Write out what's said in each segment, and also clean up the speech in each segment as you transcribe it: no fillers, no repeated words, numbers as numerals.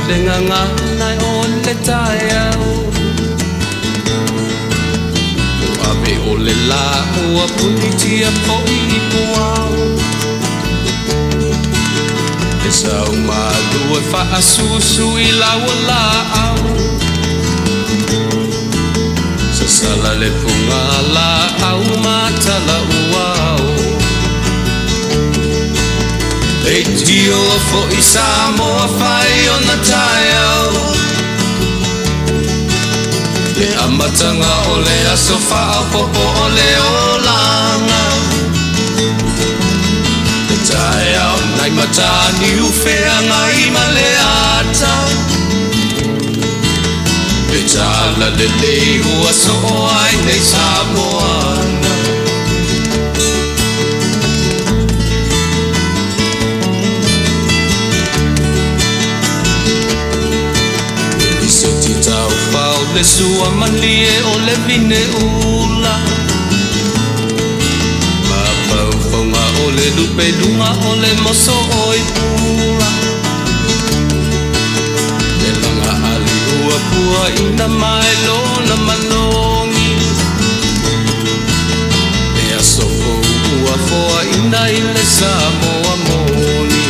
le gagana o le taeao. Ua ave o le lā ua punitia foi i puao. E sau malu e faasusu i lau laau. Sasala le fuga laau matala uao. Leitio foi Samoa fai ona taeao. Le amataga o le aso faaopoopo o le olaga. Le taeao nai Mataniu Feagai ma le ata. Le tala lelei ua soo ai nei Samoana. Liseti taufao le sua malie o le vine ula. Mafaufauga o le lupeluga o le moso o i pula. Le laga ali ua pua ina mai lona manogi. Le aso fou ua foaina i le Samoa moni.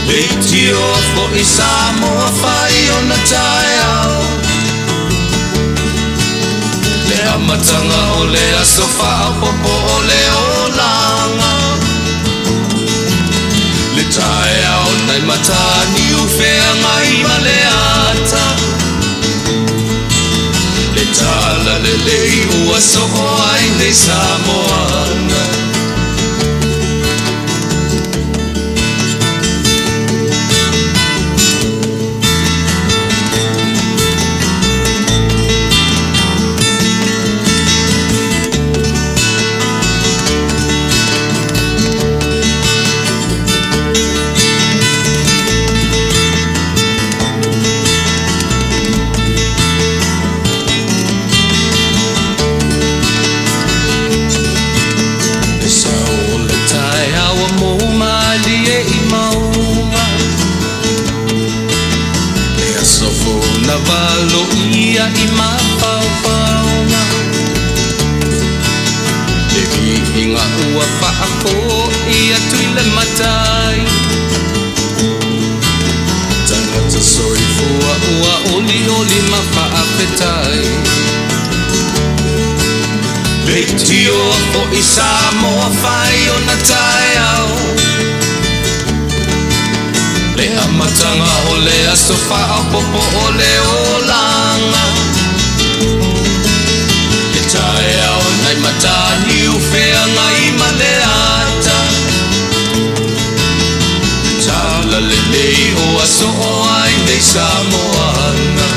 Leitio foi Samoa fai ona taeao. Le amataga o le aso faaopoopo o le olaga. Le taeao nai Mataniu Feagai ma le ata. Le tala lelei ua soo ai nei Samoana. Le sao o le taeao ua mou malie i mauga. Le aso fou na valoia i mafaufauga. Le viiga ua faafoi atu i le matai. Tagata soifua ua olioli ma faafetai. Leitio foi Samoa fai ona taeao. Le amataga o le aso faaopoopo o le olaga. Le taeao nai Mataniu Feagai ma le ata. Le tala lelei ua soo ai nei Samoana.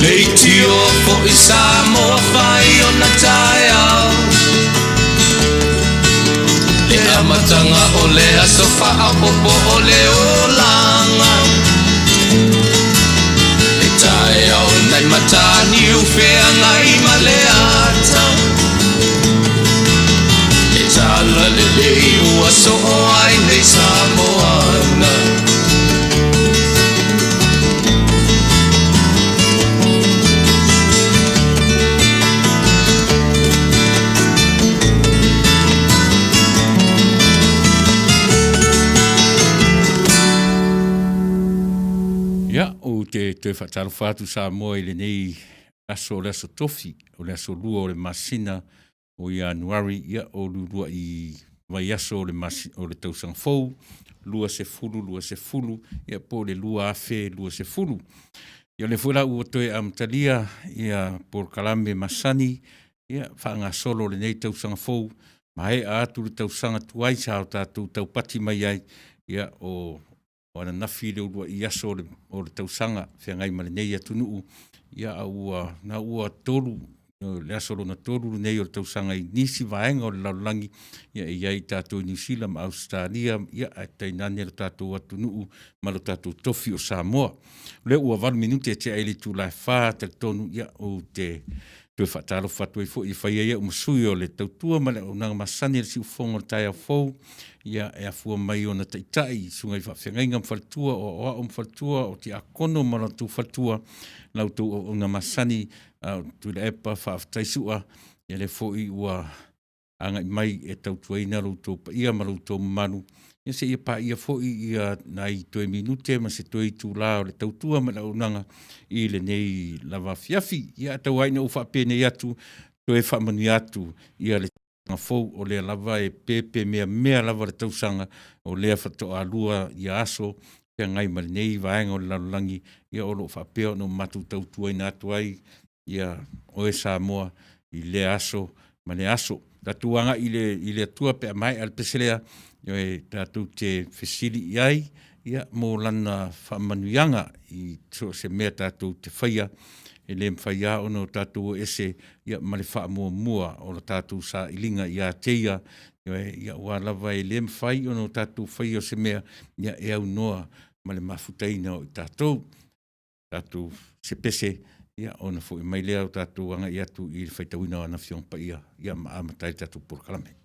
Leitio foi Samoa fai ona taeao. Le amataga o le aso faaopoopo o le olaga. Le taeao nai Mataniu Feagai ma le ata. Le tala lelei ua soo ai nei Samoana. Ia, ou te toe faatalofa atu Samoa i lenei aso o le aso tofi, o le aso lua o le masina o Ianuari, ia, o lualuai vaiaso o le masi, o le tausaga fou, 2020, ia po o le 2020. Ia, o lea foi la ua toe amatalia ia polokalame masani, ia, faagasolo lenei tausaga fou, maea atu le tausaga tuai sa o tatou taupati mai ai, ia, o ananafi le uluai aso o le tausaga feagai ma lenei atunuu, ia, a ua na ua tolu le aso lona tolu lenei o le tausaga i nisi vaega o le lalolagi, ia e i ai tatou i Niu Sila ma Ausetalia, ia ae tainane lo tatou atunuu ma lo tatou tofi o Samoa. O lea ua 8 minute e tea ai le itula e 4, talitonu, ia, ou te Toe faatalofa atu ai foi e fai ai au ma sui o le tautua ma le auaunaga masani a le siufofoga o le taeao fou, ia e afua mai ona taitai, susuga i faafeagaiga ma faletua, o aoao ma faletua, o tiakono ma latou faletua, la outou auauna masani, a o Tuilaepa faafetai Su'a, ia lea foi ua agai mai e tautuaina lo outou paia ma lo outou mamalu, ia seia paia foi ia nai toe minute ma se toe itula o le tautua ma le auaunaga i lenei lava afiafi. Ia ae tau lava ina ou faapenei atu, toe faamanuia atu ia le fou o lea lava e pepemeamea lava le tausaga, o lea faatoa 2 aso feagai ma lenei vaega o le lalolagi, ia o lo o faapea ona matou tautuaina atu ai oe Samoa i lea aso ma lea aso. Tatou agai i le Atua pe a maea le pese lea, ioe, tatou te fesili i ai mo Lana faamanuiaga i so o se mea tatou te faia, e le mafai lava ona tatou o ese ma le faamuamua o le tatou sailiga ia te Ia, ioe, aua lava e le mafai ona tatou faia se mea e aunoa ma le mafutaina o i tatou. Tatou se pese ona foi mai lea o tatou agai atu i le faitauina o ana Afioga Paia ma amata ai le tatou polokalame.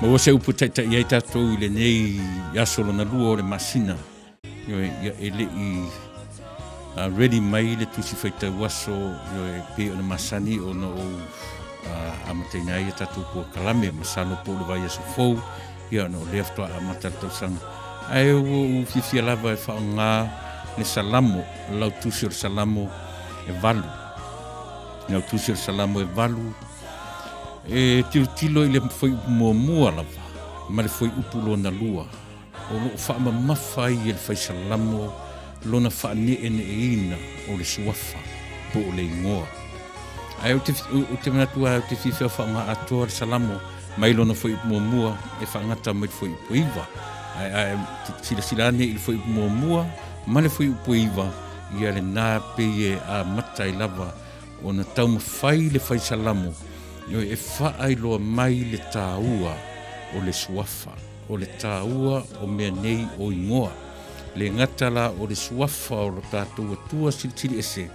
Maua se upu e taitai ai tatou i lenei aso lona lua o le masina. Ioe, ia e le i ready mai le tusi faitau aso, ioe, pei ona masani ona ou amataina ai a tatou polokalame, masalo po o le vaiaso fou, ia ona o lea faatoa amata le tausaga. Ae ua ou fiafia lava e faaaoga le Salamo, lau tusi o le Salamo e 8. Lau tusi o le Salamo e 8, e tilotilo i le fuaiupu muamua lava ma le fuaiupu lona lua, o lo o faamamafa ai e le fai Salamo lona faaneeneeina o le suafa po o le igoa. Ae ou te, ou te manatu lava ou te fiafia faaaoga atoa le Salamo. mai lona fuaiupu muamua e faagata mai le fuaiupu 9. Ae silasila ane i le fuaiupu muamua ma le fuaiupu 9, ia lena pei e amata ai lava ona taumafai le fai salamo e faailoa mai le taua o le suafa, o le taua o mea nei o igoa. Le gata la o le suafa o lo tatou Atua Silisili Ese,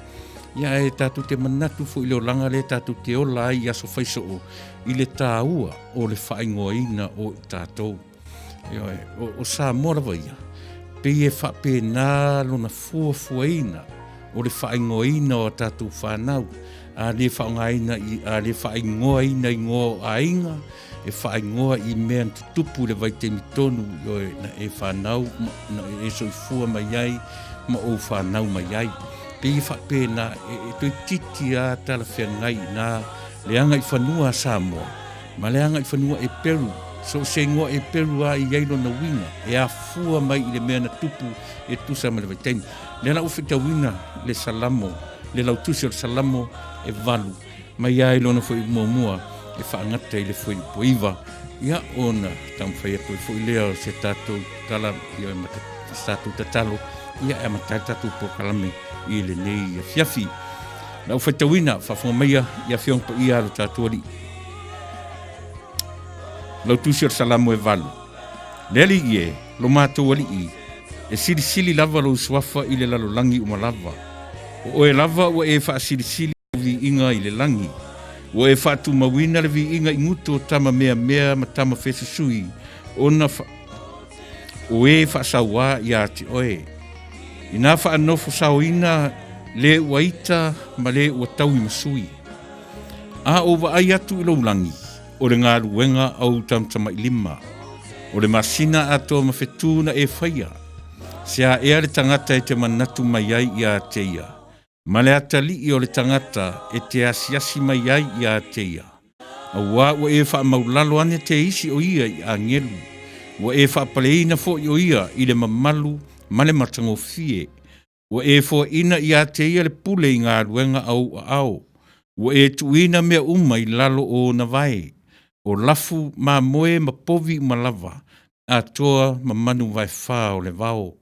ia ae tatou te manatu foi i le olaga lea tatou te ola ai i aso faisoo i le taua o le faaigoaina o i tatou. Ioe, o Samoa lava ia, pei e faapena lona fuafuaina o le faaigoaina o a tatou fanau, a le faaaogaina i, a le faaigoaina igoa o aiga, e faaigoa i mea na tutupu i le vaitaimi tonu, ioe, na e fanau, na e soifua mai ai ma ou fanau mai ai. Pei e faapena, e toeitiiti lava talafeagai i ina le agaifanua a Samoa ma le agaifanua Eperu. So o se igoa Eperu lava e i ai lona uiga, e afua mai i le mea na tupu e tusa ma le vaitaimi. Lea la ua faitauina le Salamo, le lautusi o le Salamo e 8, mai lava i lona fuaiupu muamua e faagata i le fuaiupu 9, ia ona taumafai atu ai foi lea o se tatou tala, ia ma se tatou tatalo, ia e amata ai le tatou polokalame i lenei afiafi. Na ou faitauina, faafofoga maia i Afioga Paia a lo tatou Alii. Lautusi o le Salamo e 8. Le Alii e, lo matou Alii, e silisili lava lou suafa i le lalolagi uma lava. O oe lava ua e faasilisili lou viiga i le lagi. Ua e faatumauina le viiga i gutu o tama meamea ma tama fesusui, ona fa... o e faasauā ia te oe. Inā faanofo saoina le ua ita ma le ua taui ma sui. A ou vaai atu i lou lagi, o le galuega a ou tamatamailima, o le masina atoa ma fetu na e faia, se a ea le tagata e te manatu mai ai ia te ia, ma le atalii o le tagata e te asiasi mai ai ia te ia. Auā ua e faamaulalo ane te isi o ia i agelu, ua e faapaleina foi o ia i le mamalu ma le matagofie, Ua e foaina ia te ia le pule i galuega a ou aao, ua e tuuina mea uma i lalo o ona vae, o lafu mamoe ma povi uma lava, atoa ma manu vaefā o le vao.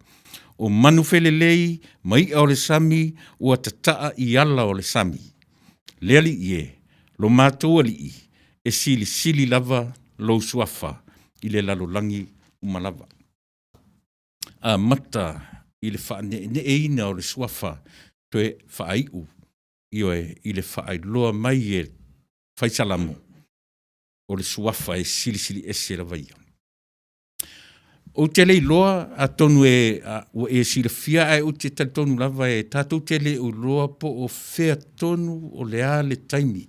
O manu felelei ma iʻa o le sami ua tataa i ala o le sami. Le Alii e, lo matou Alii, e silisili lava lou suafa i le lalolagi uma lava. Amata i le faaneeneeina o le suafa toe faaiu, ioe, i le faailoa mai e fai salamo o le suafa e silisili ese lava ia. Ou te le iloa atonu e ua e silafia, ae ou te talitonu lava e tatou te le o iloa po o fea tonu o le a le taimi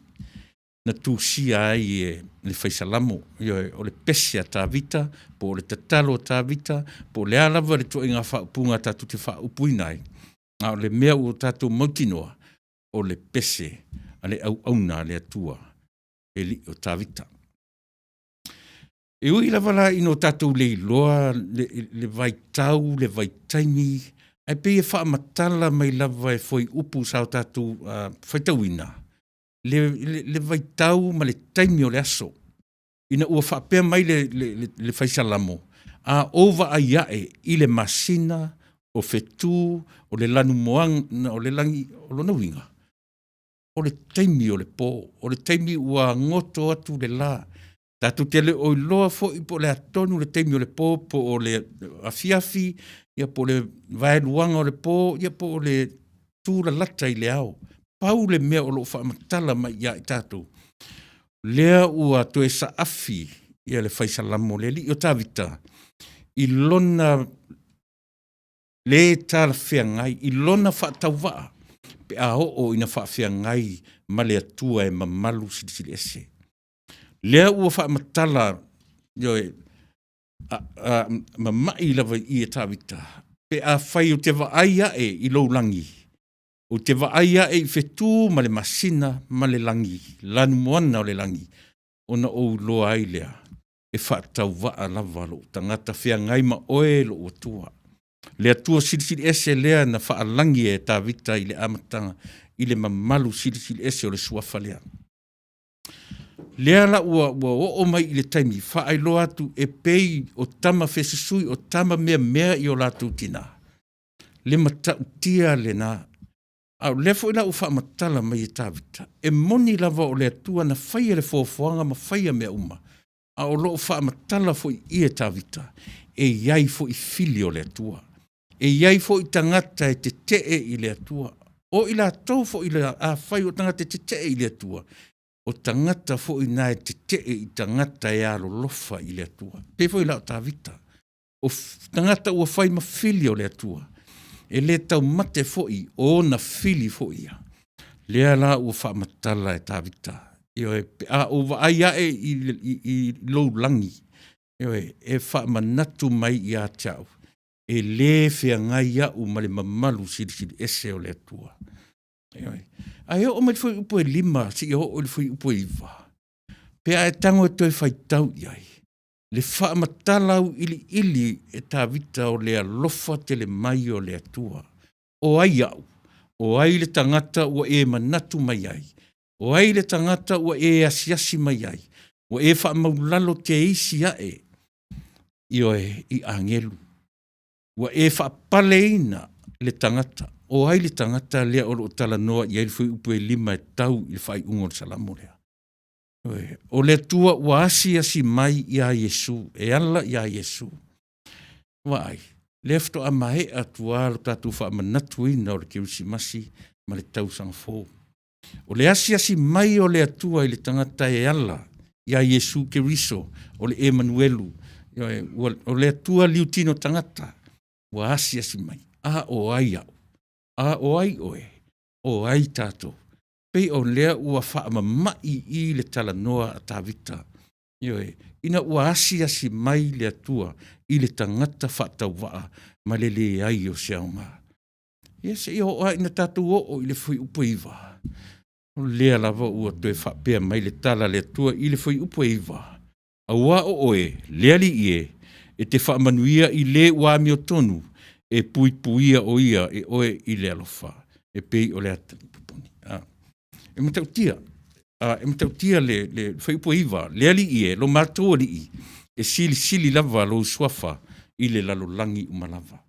na tusia ai e le fai salamo, ioe, o le pese a Tavita, po o le tatalo a Tavita, po o le a lava le ituaiga faaupuga tatou te faaupuina ai, a o le mea ua tatou mautinoa, o le pese a le auauna a le Atua, le alii o Tavita. E ui lava la ina o tatou le iloa le vaitau, le vaitaimi, ae pei e faamatala mai lava e fuaiupu sa o tatou faitauina le vaitau ma le taimi o le aso, ina ua faapea mai le fai Salamo, a ou vaai ae i le masina, o fetu, o le lanumoana o le lagi, o lona uiga, o le taimi o le po, o le taimi ua goto atu le la. Tatou te le o iloa foi po o le a tonu le taimi o le po, po o le afiafi, ia po o le vaeluaga o le po, ia po o le tulalata i le ao. Pau le mea o lo o faamatala mai ia i tatou, lea ua toe saafi ia le fai Salamo, le alii o Tavita, i lona le talafeagai i lona faatauvaa pe a oo ina faafeagai ma le Atua e mamalu silisili ese. Lea ua faamatala, ioe, mamai lava i i e Tavita, pe afai ou te vaai ae i lou lagi, ou te vaai ae i fetu ma le masina ma le lagi, lanumoana o le lagi, ona ou iloa ai lea, e faatauvaa lava lou tagata feagai ma oe lou Atua. Le Atua Silisili Ese lea na faalagi e Tavita i le amataga i le mamalu silisili ese o le suafa lea. Lea la ua ua oo mai i le taimi faailoa atu e pei o tama fesusui o tama meamea i o latou tina, le matautia lena. A o lea foi la ua faamatala mai e Tavita, e moni lava o le Atua na faia le foafoaga ma faia mea uma, a o lo o faamatala foi i i e Tavita, e i ai foi fili o le Atua, e i ai foi tagata e tetee i le Atua. O i latou foi afai o tagata e tetee i le Atua, o tagata foi na e tetee i tagata e alolofa i le Atua. E pei foi la o Tavita, o tagata ua fai ma fili o le Atua, e le taumate foi o ona fili foi ia. Lea la ua faamatala e Tavita, ioe, pe a ou vaai ae i lou lagi, ioe, e faamanatu mai ia te au, e le feagai au ma le mamalu silisili ese o le Atua. Ioe. Ae oo mai i le fuaiupu 5 seia oo i le fuaiupu 9, pe a e tago e toe faitau i ai, le faamatala auiliili e Tavita o le alofa tele mai o le Atua. O ai au? O ai le tagata ua e manatu mai ai? O ai le tagata ua e asiasi mai ai? Ua e faamaualalo teisi ae, ioe, i agelu, ua e faapaleina le tagata. O ai le tagata lea o lo o talanoa i ai le fuaiupu 5 e tau i le faaiuga o le Salamo lea? Ioe, o le Atua ua asiasi mai ia Iesu e ala ia Iesu. Vaai, lea faatoa maea atu lava lo tatou faamanatuina o le Kerisimasi ma le Tausaga Fou. O le asiasi mai o le Atua i le tagata e ala ia Iesu Keriso o le Emanuelu, ioe, o le Atua liutino tagata ua asiasi mai. A o ai au? A o ai oe? O ai tatou? Pei o lea ua faamamai i i le talanoa a Tavita, ioe, ina ua asiasi mai le Atua i le tagata faatauvaa ma le leai o se aoga. Ia seia oo lava ina tatou oo i le fuaiupu e 9, o lea lava ua toe faapea mai le tala a le Atua i le fuaiupu e 9, aua o oe, le Alii e, e te faamanuia i le ua amiotonu, e puipuia o ia e oe i le alofa, e pei o le atalii pupuni. E matautia, e matautia le fuaiupu e 9, le Alii e, lo matou Alii, e silisili lava lou suafa i le lalolagi uma lava.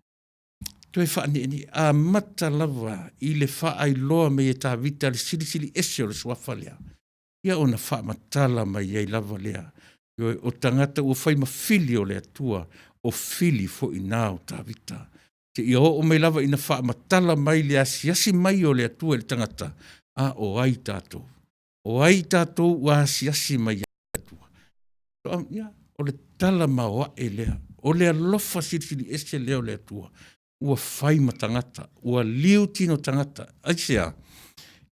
Toe faaneenee, amata lava i le faailoa mai e Tavita le silisili ese o le suafa lea, ia ona faamatala mai ai lava lea, ioe, o tagata ua fai ma fili o le Atua, o fili foi na o Tavita, seia oo mai lava ina faamatala mai le asiasi mai o le Atua i le tagata, a o ai tatou? O ai tatou ua asiasi mai ai le Atua? Ia, o le tala maoae lea, o le alofa silisili ese lea o le Atua ua fai ma tagata, ua liu tino tagata. Aisea?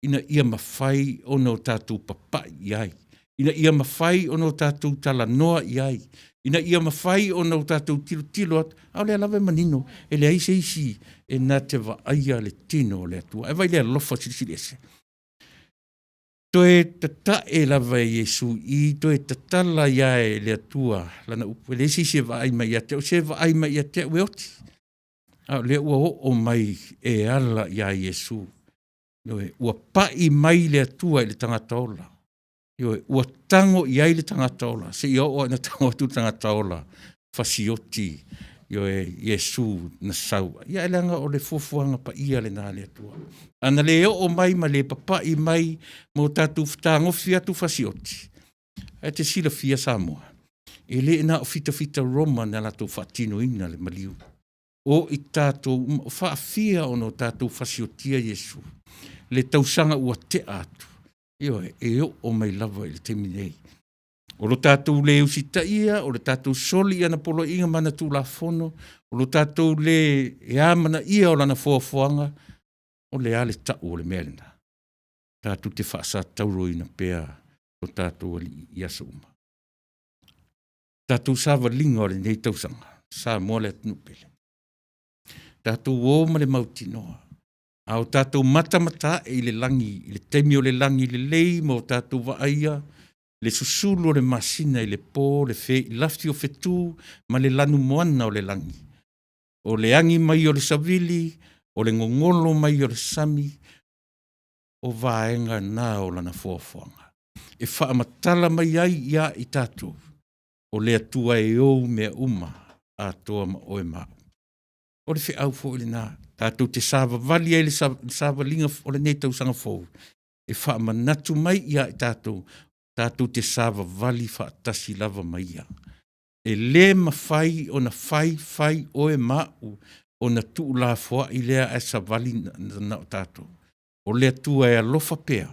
Ina ia mafai ona o tatou papai i ai, ina ia mafai ona o tatou talanoa i ai, ina ia mafai ona o tatou tilotilo atu, a o lea lava e manino, e leai se isi e na te vaaia le tino o le Atua. Ae vaai i le alofa silisili ese? Toe tatae lava e Iesu i i, toe tatala ai lava e le Atua lana upu, e leai se isi e vaai mai ia te au, se vaai mai ia te au e oti. A o lea ua oo mai e ala ia Iesu, ioe, ua pai mai le Atua i le tagata ola, ioe, ua tago i ai le tagata ola, seia oo lava ina tago atu le tagata ola fasioti, ioe, Iesu na sau ai. Ia leaga o le fuafuaga paia lena a le Atua. A na le oo mai ma le papai mai ma o tatou fetagofi atu fasioti, ae e te silafia Samoa, e le na o fitafita Roma na latou faatinoina le maliu, o i tatou uma. E faafia ona tatou fasiotia Iesu? Le tausaga ua tea atu, ioe, e oo mai lava i le taimi nei. O lo tatou le usitaia, o le tatou soli i ana poloaiga ma ana Tulafono, o lo tatou le amanaia o lana foafoaga, o le a le tau o le mea lena? Tatou te faasatauroina pea lo tatou Alii i aso uma. Tatou savaliga o lenei tausaga, Samoa le atunuu pele, tatou o ma le mautinoa, a o tatou matamata ae i le lagi i le taimi o le lagi lelei ma o tatou vaaia le susulu o le masina i le po, le veilafi o fetu ma le lanumoana o le lagi, o le agi mai o le savili, o le gogolo mai o le sami, o vaega na o lana foafoaga. E faamatala mai ai iā i tatou, o le Atua e ou mea uma atoa ma oe ma au. O le feau foi lena, tatou te savavali ai i le savaliga o lenei tausaga fou, e faamanatu mai ia i tatou, tatou te savavali faatasi lava ma Ia. E le mafai ona fai fai oe ma au ona tuulafoai lea ae savali na o tatou. O le Atua e alofa pea,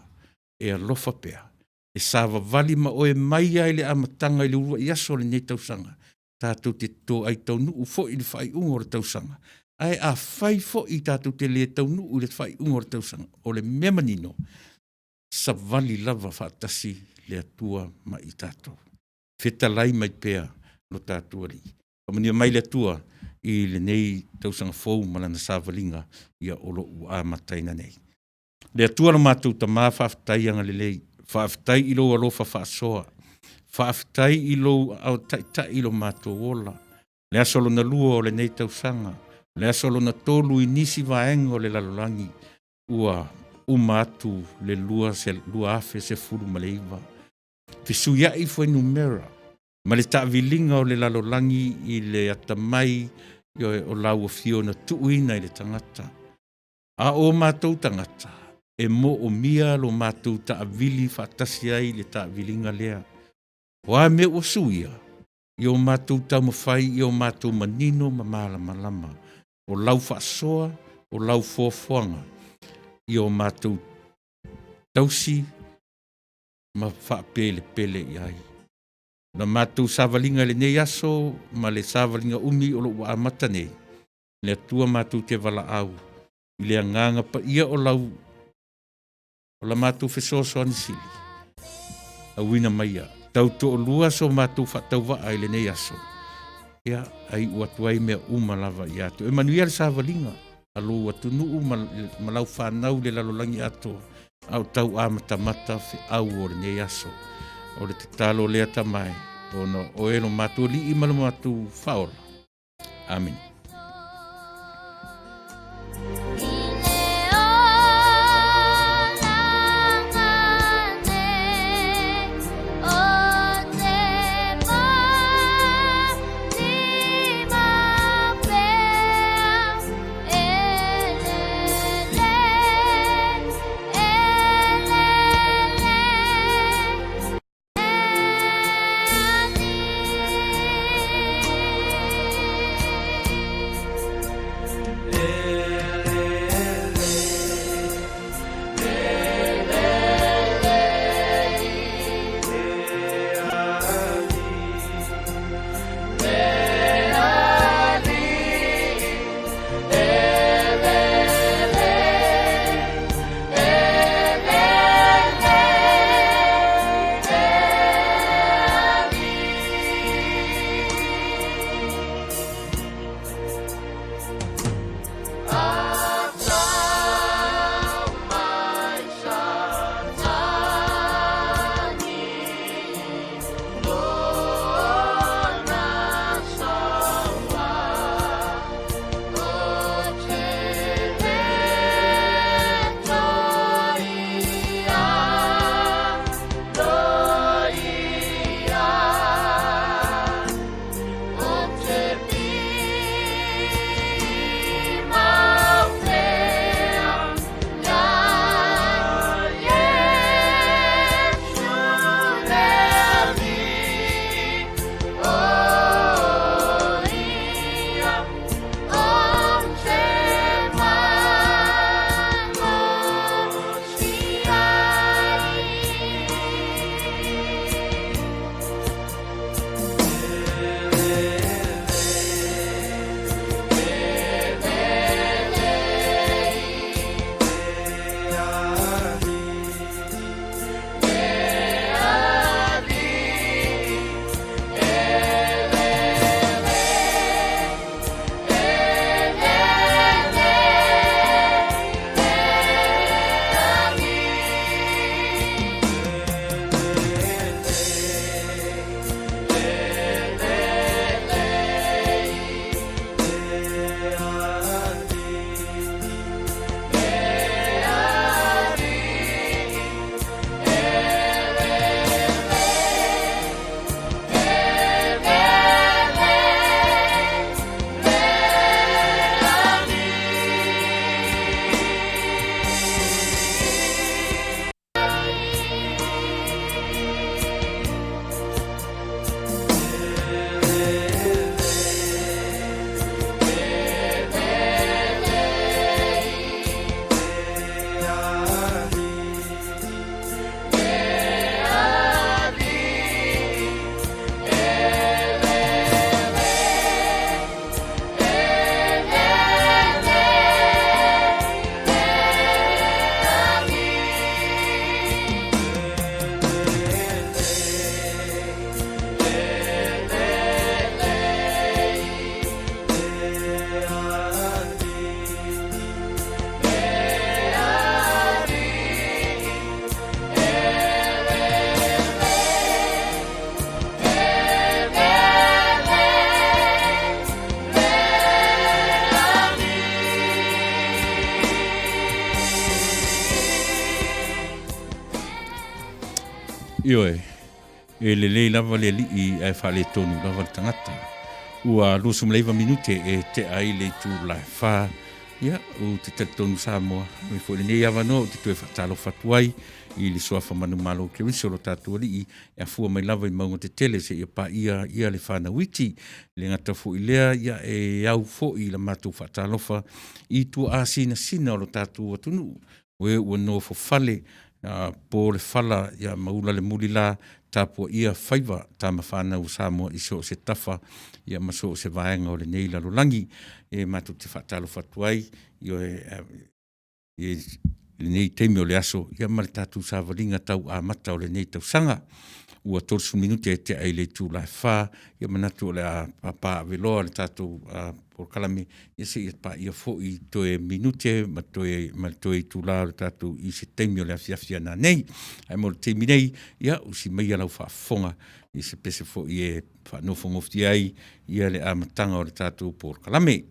e alofa pea, e savavali ma oe mai lava i le amataga i le uluai aso o lenei tausaga, tatou te toai taunuu foi i le faaiuga o le tausaga. Ae afai foi tatou te le taunuu i le faaiuga o le tausaga, o le mea manino, savali lava faatasi le Atua ma i tatou, fetalai mai pea lo tatou Alii. Faamanuia mai le Atua i lenei tausaga fou ma lana savaliga o lo o ua amataina nei. Le Atua lo matou Tama faafetai agalelei, faafetai i lou alofa faasoa, faafetai i lou aao taitai i lo matou ola, le aso lona lua o lenei tausaga, le aso lona tolu i nisi vaega o le lalolagi ua uma atu le 2019. Fesuiai fuainumera ma le taaviliga o le lalolagi i le atamai o lau afio na tuuina i le tagata. A o matou tagata, e moomia lo matou taavili faatasi ai i le taaviliga lea. O a mea ua suia, ia o matou taumafai ia o matou manino ma malamalama. O lau faasoa, o lau foafoaga, ia o matou tausi ma faapelepele i ai. Na matou savaliga i lenei aso ma le savaliga umi o lo o ua amata nei, le Atua matou te valaau i le agaga paia o lau o la matou fesoasoani sili, auina maia tau toalua so matou faatauvaa i lenei aso, ia, ai ua atu ai mea uma lava ia te oe. E manuia le savaliga a lou atunuu ma lau fanau i le lalolagi atoa, a o tau amatamata feau o lenei aso. O le tatalo lea Tama e, ona o oe lo matou Alii ma lo matou Faaola. Amene. Ioe, e lelei lava le alii ae faaletonu lava le tagata. Ua 29 minute e tea ai le itula e 4. Ia, ou te talitonu Samoa, e foi lenei avanoa ou te toe faatalofa atu ai i le suafa manumalo o Keriso lo tatou alii e afua mai lava i mauga tetele seia paia ia le fanau iti. E le gata foi i lea, ia e au foi la matou faatalofa i tuaa sinasina o lo tatou atunuu, o e ua nofo fale, po le fala ma ula le mulila, tapuaia faiva tama fanau a Samoa i so o se tafa ma so o se vaega o lenei lalolagi. E matou te faatalofa atu ai, ioe, i lenei taimi o le aso ma le tatou savaliga tau amata o lenei tausaga. Ua 30 minute e tea i le itula e 4, ia manatu o le a papaaveloa le tatou polokalame seia paia foi toe minute ma le toe itula o le tatou i se taimi o le afiafi a nanei. Ae mo le taimi nei, ia usi maia lau faafofoga i se pese foi e faanofogofie ai le amataga o le tatou polokalame.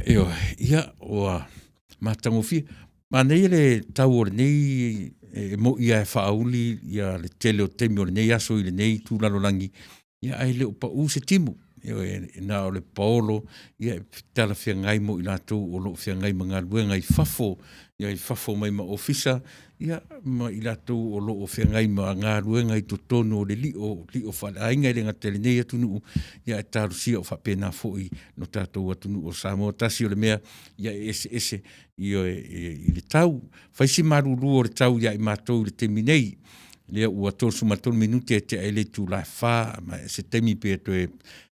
Ioe, ia, ua matagofie. Manaia le tau o lenei, e moi lava e faauli ia le tele o taimi o lenei aso i lenei itu lalolagi, ia ae le o pau se timu. Ioe, na o le paolo, ia e talafeagai mo i latou o lo o feagai ma galuega i fafo, ia i fafo mai ma ofisa, ia ma i latou o lo o feagai ma galuega i totonu o le lio, lio faaleaiga, e le gata i lenei atunuu, ae talosia o faapena foi lo tatou atunuu o Samoa. Tasi o le mea ia e eseese, ioe, i le tau. Fai si malulu o le tau ia i matou i le taimi nei, lea ua 33 minute e tea ai le itula e 4, ma o se taimi pe toe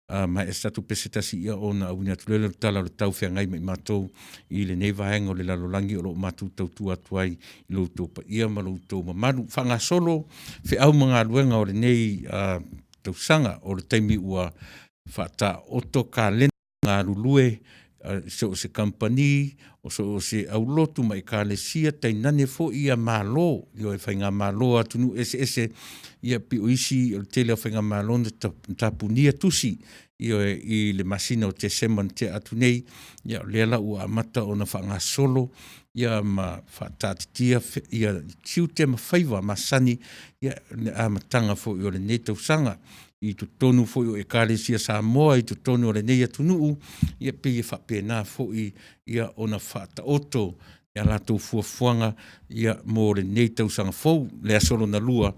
maea se tatou pese se tasi ona auina atu loa lea o le tala o le tau feagai ma i matou i lenei vaega o le lalolagi o lo o matou tautua atu ai i lo outou paia ma lo outou mamalu. Faagasolo feau ma galuega o lenei tausaga, o le taimi ua faataoto kalena galulue. So o se kamupani, o so o se aulotu ma ekalesia tainane foi ia Malo, ioe faigamalo a atunuu eseese, ia pei o isi o le tele o faigamalo na tapunia tusi, ioe, i le masina o Tesema na tea atu nei, ia o lea la ua amata ona faagasolo ia ma faataatitia ia tiute ma faiva masani i le amataga foi o lenei tausaga. I totonu foi o Ekalesia Samoa i totonu o lenei atunuu, ia pei e faapena foi ona faataoto a latou fuafuaga mo lenei tausaga fou. Le aso lona lua,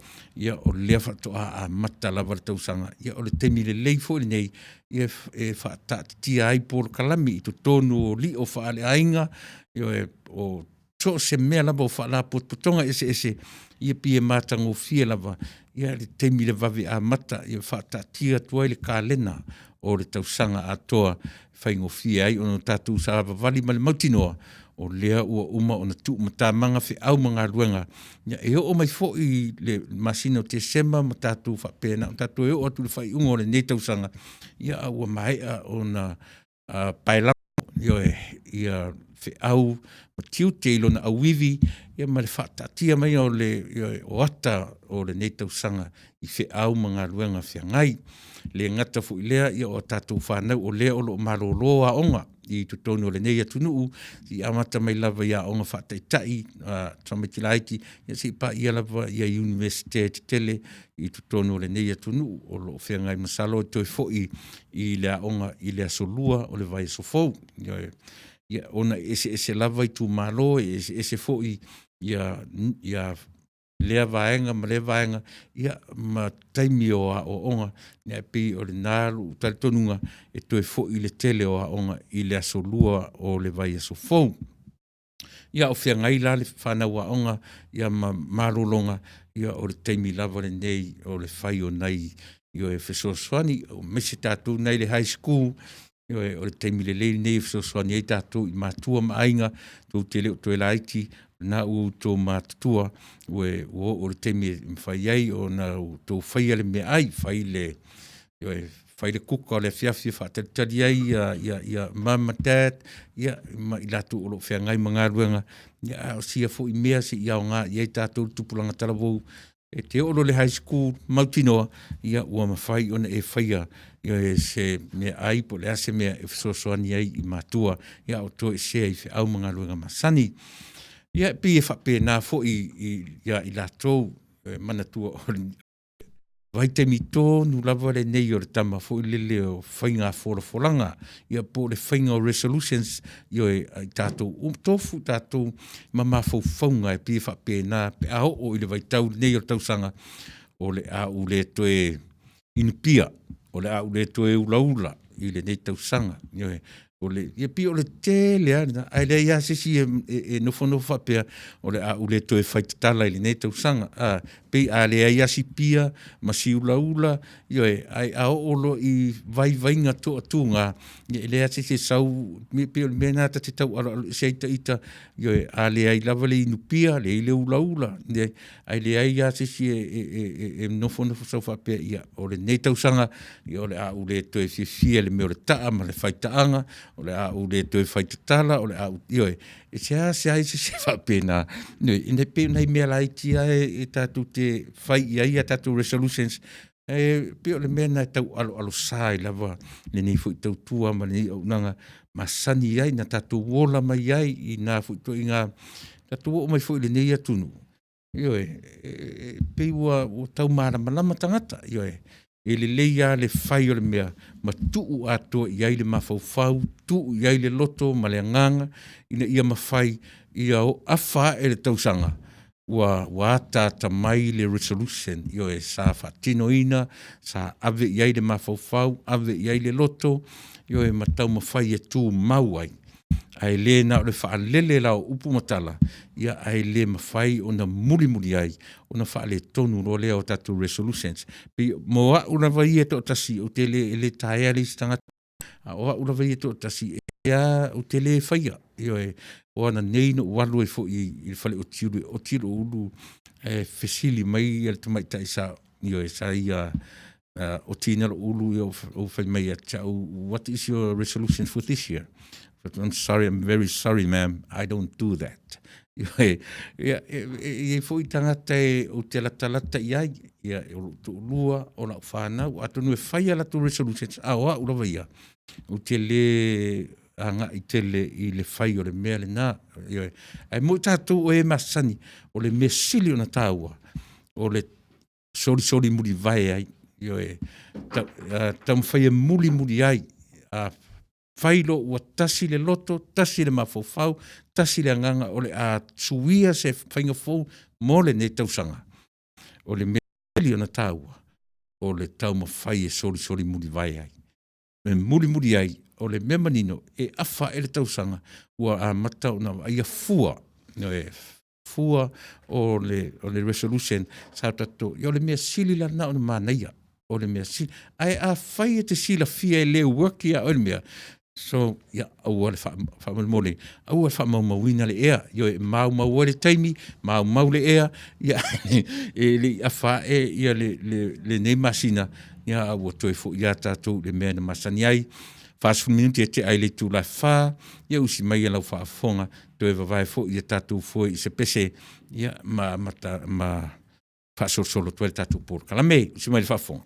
o lea faatoa amata lava le tausaga, ia o le taimi lelei foi lenei e faataatitia ai polokalame i totonu o lio faaleaiga, ioe, o so o se mea lava o faalapotopotoga eseese, ia pei e matagofie lava le taimi i le vave amata, ia faataatia atu ai le kalena o le tausaga atoa e faigofie ai ona tatou savavali ma le mautinoa o lea ua uma ona tuumatamaga feau ma galuega. E oo mai foi i le masina o Tesema ma tatou faapena ona tatou toe oo atu i le faaiuga o lenei tausaga, a ua maea ona paelago, ioe, ia feau ma tiute i lona auivi ma le faataatia maiga o ata o lenei tausaga i feau ma galuega feagai. E le gata foi i lea o a tatou fanau o lea o lo o malolo aoga i totonu o lenei atunuu, seia amata mai lava i aoga faataitai a tamaiti laiti seia paia lava Iunivesite tetele i totonu o lenei atunuu o lo o feagai. Masalo e toe foi i le aoga i le aso Lua o le vaiaso fou. Ioe. Ia, ona e eseese lava itumalo, e eseese foi lea vaega ma lea vaega ma taimi o aoaoga, ae pei o lena lou talitonuga e toe foi le tele o aoga i le aso Lua o le vaiaso fou. Ia, a o feagai la le fanau aoga ma malologa, ia o le taimi lava lenei o le fai o nai fesoasoani, aemaise tatou nei i le High School, ioe, o le taimi lelei lenei e fesoasoani ai tatou i matua ma aiga, tou te le o toe laiti, o lena ua outou matutua, ua oo i le taimi e mafai ai ona outou faia le meaai, ioe, fai le kuka o le afiafi e faatalitali ai mom ma dad ma i latou o lo o feagai ma galuega, a o sia foi mea se i aoga i ai tatou le tupulaga talavou. E te oo loa i le High School, mautinoa ua mafai ona e faia se meaai po o le a se mea e fesoasoani ai i matua a o toesea i feau ma galuega masani. Ia, e pei e faapena foi ia i latou e manatua o le vaitaimi tonu lava lenei o le tama foi lele o faiga folafolaga, ia po o le faiga o resolutions, ioe, a i tatou uma, tofu tatou ma mafaufauga e pei e faapena pe a oo i le vaitau lenei o le tausaga, o le a ou le toe inu pia, o le a ou le toe ulaula i lenei tausaga. Ioe. Ia pei o le tele lava lena, ae leai lava se isi e nofonofo faapea o le a ou le toe fai tatala i lenei tausaga. A, pei a leai lava si pia ma si ulaula, ioe, ae a oo loa i vaivaiga toatuga, ia e leai lava se isi e sau, e pei o le mea lena ta te taualoalo ese ai ita, ioe, a leai lava le inu pia, leai le ulaula, leai, ae leai lava se isi e nofonofo sau faapea, ia, o lenei tausaga o le a ou le toe fiafia i le mea o le taa ma le faitaaga, o le a ou le toe faitatala, o le a ou… Ioe, e seasea i ai se isi e faapena. Ioe, e pei o nai mea laiti lava e tatou te fai i ai a tatou resolutions, ae pei o le mea lena e taualoalosa ai lava lenei foi tautua ma lenei auaunaga masani ai na tatou ola mai ai i na foi ituaiga… Tatou oo mai foi i lenei atunuu, ioe, e pei ua tau malamalama tagata, ioe. E lelei lava le fai o le mea ma tuu atoa i ai le mafaufau, tuu i ai le loto ma le agaga ina ia mafai ia afa ae le tausaga ua ataata mai le resolution, ioe, sa faatinoina, sa ave i ai le mafaufau, ave i ai le loto, ioe, ma taumafai e tumau ai, ae le na o le faalele la o upu ma tala, ae le mafai ona mulimuli ai, ona faaletonu loa lea o tatou resolutions. Mo au lava ia e toatasi, e le taea le isi tagata, a o au lava ia e toatasi, e lava ou te le faia, ioe. O ananei na ou alu ai foi i le fale oti ulu e oti lou ulu, ae fesili mai le tamaitai sa ia otiina lou ulu, fai mai ia te au, what is your resolution for this year? I'm sorry, I'm very sorry ma'am, I don't do that. Ia, e, e, i ai foi tagata e ou te latalata i ai, ia, o lou toalua, o lau fanau, atonu e fai a latou resolutions, a o au lava ia, ou te lē agai tele i le fai o le mea lena. Ioe. Ae mo i tatou o e masani, o le mea sili ona taua, o le solisoli mulivae ai, ioe, taumafai e mulimuli ai, a fai loa ua tasi le loto, tasi le mafaufau, tasi le agaga o le a suia se faiga fou mo lenei tausaga, o le mea sili ona taua, o le taumafai e solisoli mulivae ai. E mulimuli ai, o le mea manino, e afa ae le tausaga ua amata ona vaaia fua, ioe, fua o le, o le resolution sa tatou, ia o le mea sili la lena ona manaia, o le mea sili. Ae afai e te silafia e le work ia oe le mea, so ia aua le faamolemole, aua le faamaumauina le ea, ioe, e maumau ai le taimi, maumau le ea, ia e le i afa ae ia lenei masina, ia a ua toe foi lava tatou i le mea na masani ai. 40 minute e tea ai le itula e 4, ia usi mai lau faafofoga, toe vavae foi ia tatou foe i se pese, ia ma amata ma faasolosolo atu ai le tatou polokalame. Usi mai le faafofoga.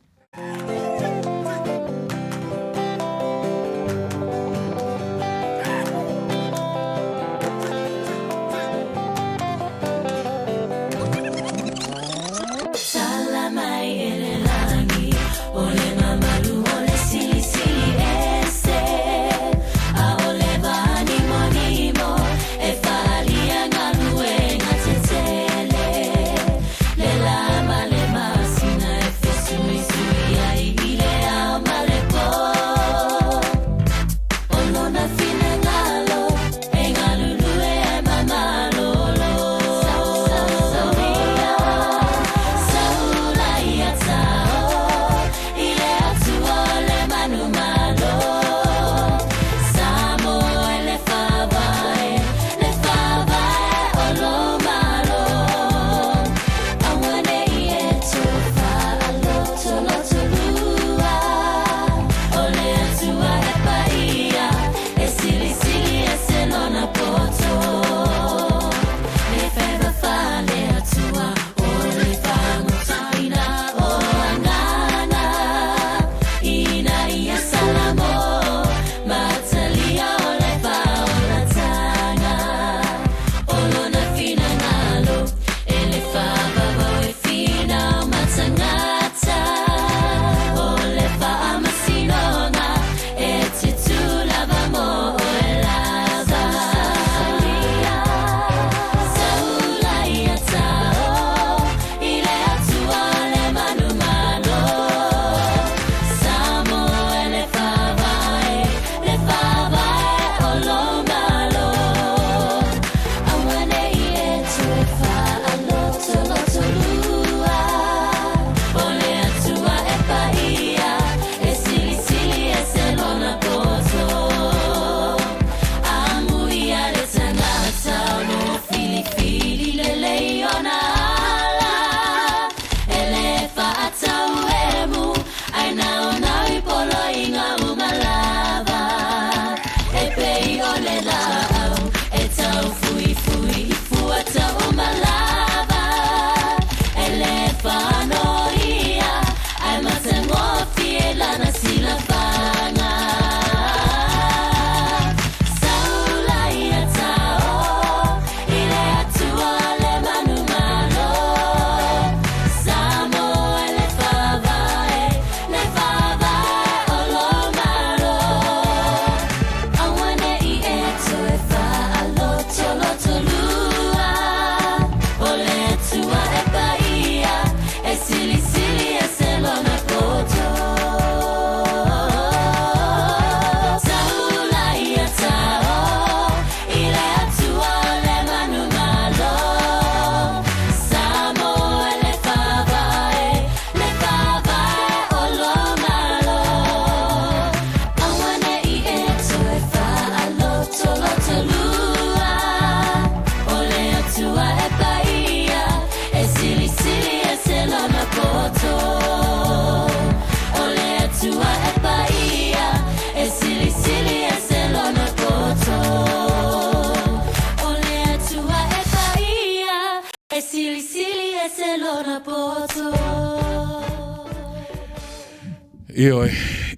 Ioe,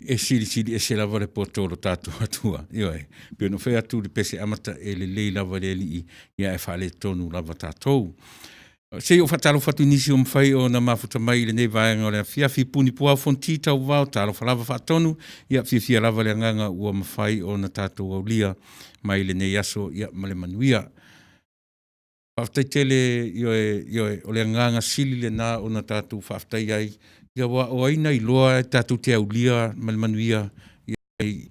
e silisili ese lava le poto o lo tatou Atua. Ioe, pei ona ou fai atu i le pese amata, e lelei lava le Alii, ae faaletonu lava tatou. Se i ou faatalofa atu i nisi ua mafai ona mafuta mai i lenei vaega o le afiafi, Puni Puao Fonoti Tauvao, talofa lava Faatonu, ia fiafia lava le agaga ua mafai ona tatou aulia mai lenei aso ma le manuia. Faafetai tele, ioe, ioe, o le agaga sili lena ona tatou faafetai ai, aua o ai na iloa tatou te aulia ma le manuia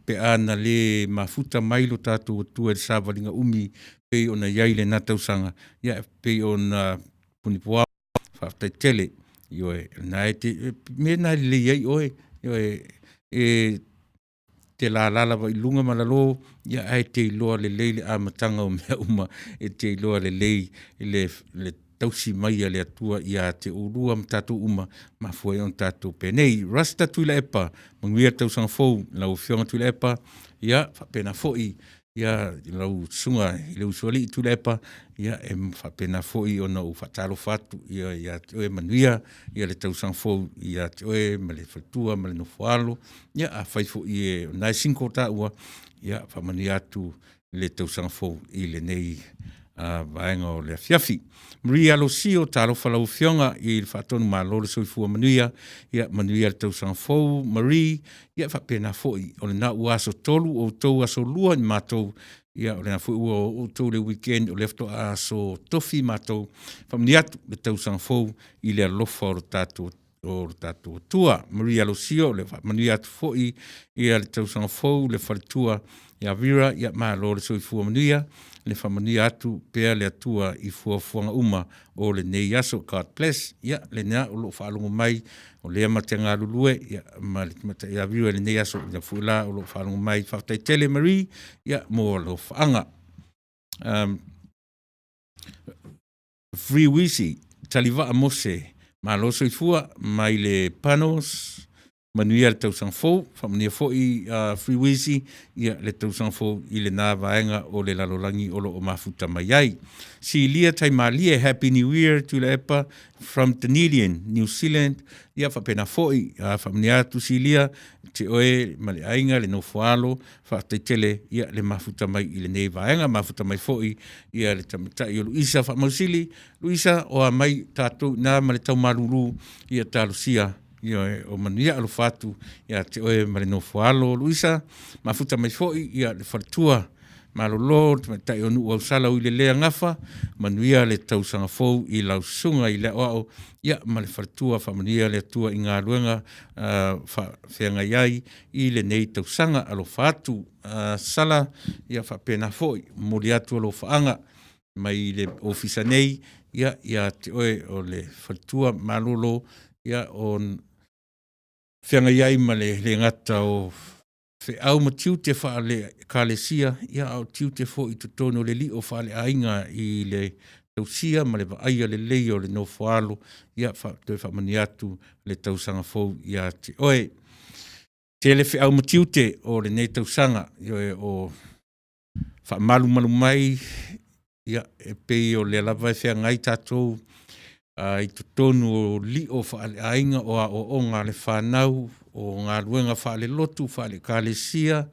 pe a na le mafuta mai lo tatou Atua i le savaliga umi pei ona i ai lena tausaga, e pei ona Puni Puao, faafetai tele. Ioe, o lena e te… o le mea lena e lelei ai oe, ioe, e te lala lava i luga ma lalo, ae te iloa lelei le amataga o mea uma, e te iloa lelei le tausi mai a le Atua ia te oulua ma tatou uma, e mafua ai ona tatou penei. Rusta Tuilaepa, manuia le tausaga fou i lau Afioga Tuilaepa, ia faapena foi lau Susuga i le Usoalii Tuilaepa, e faapena foi ona ou faatalofa atu ia te oe. Manuia le tausaga fou ia te oe ma le faletua ma le nofo a alo. Ia afai foi o lena e single taua, ia faamanuia atu le tausaga fou i lenei vaega o le afiafi. Marie Alosio, talofa lau Afioga i le Faatonu, malo le soifua manuia, manuia le tausaga fou Marie. Ia faapena foi, o lena ua aso 3 outou aso 2 matou, ia o lena foi ua oo outou i le weekend o lea faatoa aso Tofi matou. Faamanuia atu le tausaga fou i le alofa o lo tatou Atua. Marie Alosio, faamanuia atu foi le tausaga fou i le faletua ia Vera, malo le soifua manuia, le faamanuia atu pea le Atua i fuafuaga uma o lenei aso. God bless. Ia, lena o lo o faalogo mai o lea ma te galulue ma le tamaitai ia Vera i lenei aso, o lea foi la o lo o faalogo mai. Faafetai tele Marie mo alofaaga. Free Uisi Talivaa Mose, malo le soifua mai le Panos, manuia le tausaga fou. Faamanuia foi Free Uisi le tausaga fou i lena vaega o le lalolagi o lo o mafuta mai ai. Silia Taimalie, happy new year Tuilaepa from Dunedin New Zealand. Ia faapena foi, faamanuia atu Silia ia te oe ma le aiga, le nofo a alo, faafetai tele le mafuta mai i lenei vaega. Mafuta mai foi le tamaitai o Luisa Faamausili. Luisa, o a mai tatou i ina ma le tau malulu, ia talosia, ioe, o manuia. Alofa atu ia te oe ma le nofo a alo Luisa. Mafuta mai foi le faletua malolo le tamaitai o Nuuausala Uilelea Gafa, manuia le tausaga fou i lau susuga i le Aoao ma le faletua. Faamanuia le Atua i galuega faafeagai ai i lenei tausaga. Alofa atu. Sala, ia faapena foi, momoli atu alofaaga mai le ofisa nei ia te oe o le faletua malolo o feagai ai ma le le gata o feau ma tiute faale-Ekalesia, a o tiute foi i totonu o le lio faaleaiga i le tausia ma le vaaia lelei o le nofo a alo. Ia toe faamanuia atu le tausaga fou ia te oe. Tele feau ma tiute o lenei tausaga, ioe, o faamalumalu mai e pei o lea lava e feagai tatou i totonu o lio faaleaiga, o aoaoga a le fanau, o galuega faalelotu, faale-Ekalesia,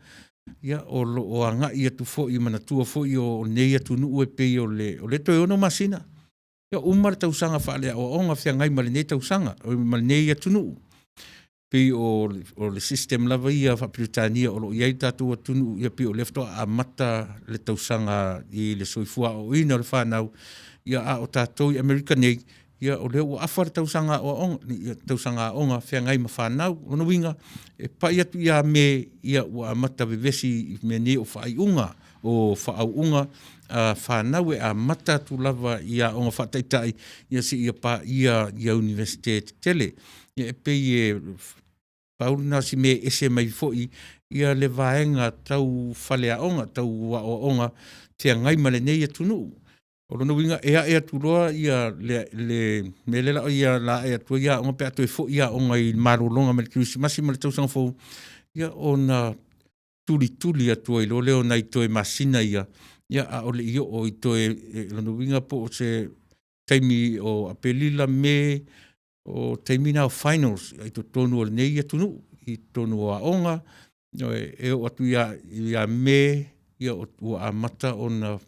o lo o agai atu foi. Manatua foi o lenei atunuu e pei o lea toe 6 masina uma le tausaga faaleaoaoga feagai ma lenei tausaga ma lenei atunuu. E pei o le system lava ia faa-Peretania o lo o i ai le tatou atunuu, e pei o lea faatoa amata le tausaga i le soifua aoaoina o le fanau, a o tatou i Amerika nei, o lea ua afa le tausaga aoga feagai ma fanau. O lona uiga, e pai atu ia Me ua amata vevesi i mea nei o faaiuga o faauuga a fanau e amata atu lava i aoga faataitai seia paia Iunivesite tetele. Ia e pei e pau lena o si mea e ese mai foi le vaega tau faleaoga, tau aoaoga feagai ma lenei atunuu. O lona uiga e ae atu loa le mea lea o le a ae atu ai aoga pe a toe foi aoga i malologa mai le kerisimasi ma le tausaga fou, ia ona tulituli atu ai loa lea o nai toe masina ia, a o le i oo i toe… O lona uiga po o se taimi o Aperila, Me, o taimi na o finals i totonu o lenei atunuu. i totonu o aoga, ioe, e oo atu ia Me ua amata ona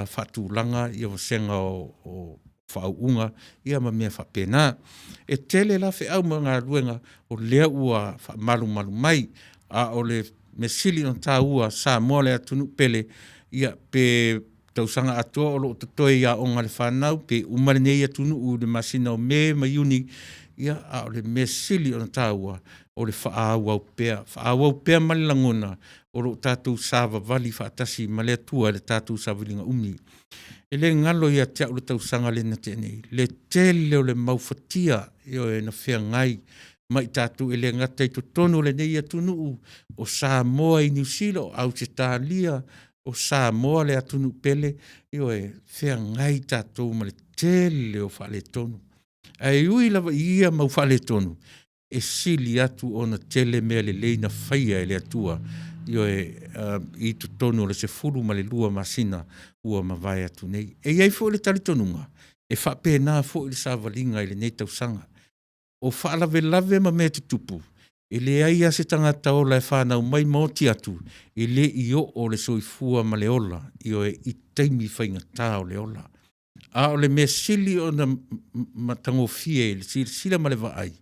faatulaga vasega o faauuga ma mea faapena. E tele la feau ma galuega o lea ua faamalumalu mai, a o le mea sili ona taua Samoa le atunuu pele, ia pe tausaga atoa o lo o totoe i aoga a le fanau, pe uma lenei atunuu i le masina o Me ma Iuni, a o le mea sili ona taua o le faaauau pea, faaauau pea ma le lagona o lo o tatou savavali faatasi ma le Atua i le tatou savaliga umi. E le galo ia te au le tausaga lea na tea nei, le tele o le mau fatia, ioe, na feagai ma i tatou e le gata i totonu o lenei atunuu, o Samoa i Niu Sila, o Ausetalia, o Samoa le atunuu pele, ioe, feagai tatou ma le tele o faaletonu. Ae ui lava i ia mau faaletonu, e sili atu ona tele mea lelei na faia e le Atua, ioe, i totonu o le 12 masina ua mavae atu nei. E i ai foi le talitonuga, e faapena foi le savaliga i lenei tausaga. O faalavelave ma mea tutupu, e leai lava se tagata ola e fanau mai ma oti atu e le i oo le soifua ma le ola, ioe, i taimi faigata o le ola. A o le mea sili ona matagofie i le silasila ma le vaai,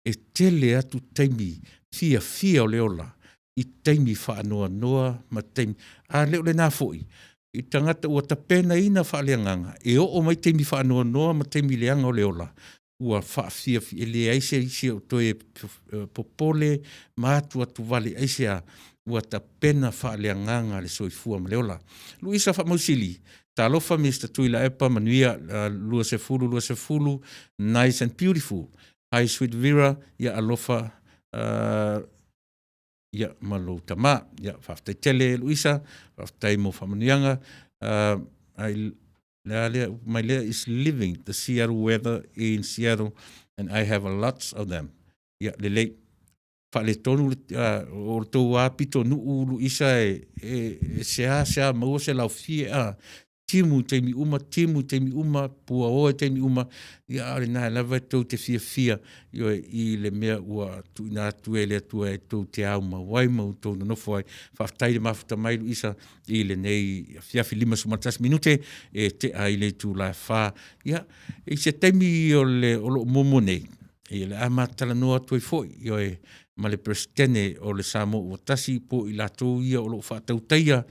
e tele atu taimi fiafia o le ola i taimi faanoanoa ma taimi… A le o lena foi i tagata ua tapenaina faaleagaga e oo mai taimi faanoanoa ma taimi leaga o le ola, ua faafiafia, e leai se isi o toe popole ma atuatuvale. Aisea? Ua tapena faaleagaga le soifua ma le ola. Luisa Faamausili, talofa Mister Tuilaepa manuia 2020, nice and beautiful. Hi sweet Vera, ia alofa ma lou tama. Faafetai tele Luisa, faafetai mo faamanuiaga. O le a lea upu mai lea? Is living the Seattle weather in Seattle and I have a lots of them. Ia lelei, faaletonu o le tou lava pitonuu Luisa e seasea maua se laufie a? Timu i taimi uma, timu i taimi uma, puaoa i taimi uma, a o lena lava tou te fiafia, ioe, i le mea ua tuuina atu e le Atua e tou te aumau ai ma outou nonofo ai. Faafetai le mafuta mai Luisa i lenei afiafi. E 51 minute e tea ai le itula e 4:00. Ia, i se taimi o lo o muamua nei, o le a ma talanoa atu ai foi, ioe, ma le Peresetene o le Samoa ua Tasi po o i latou ia o lo o faatautaia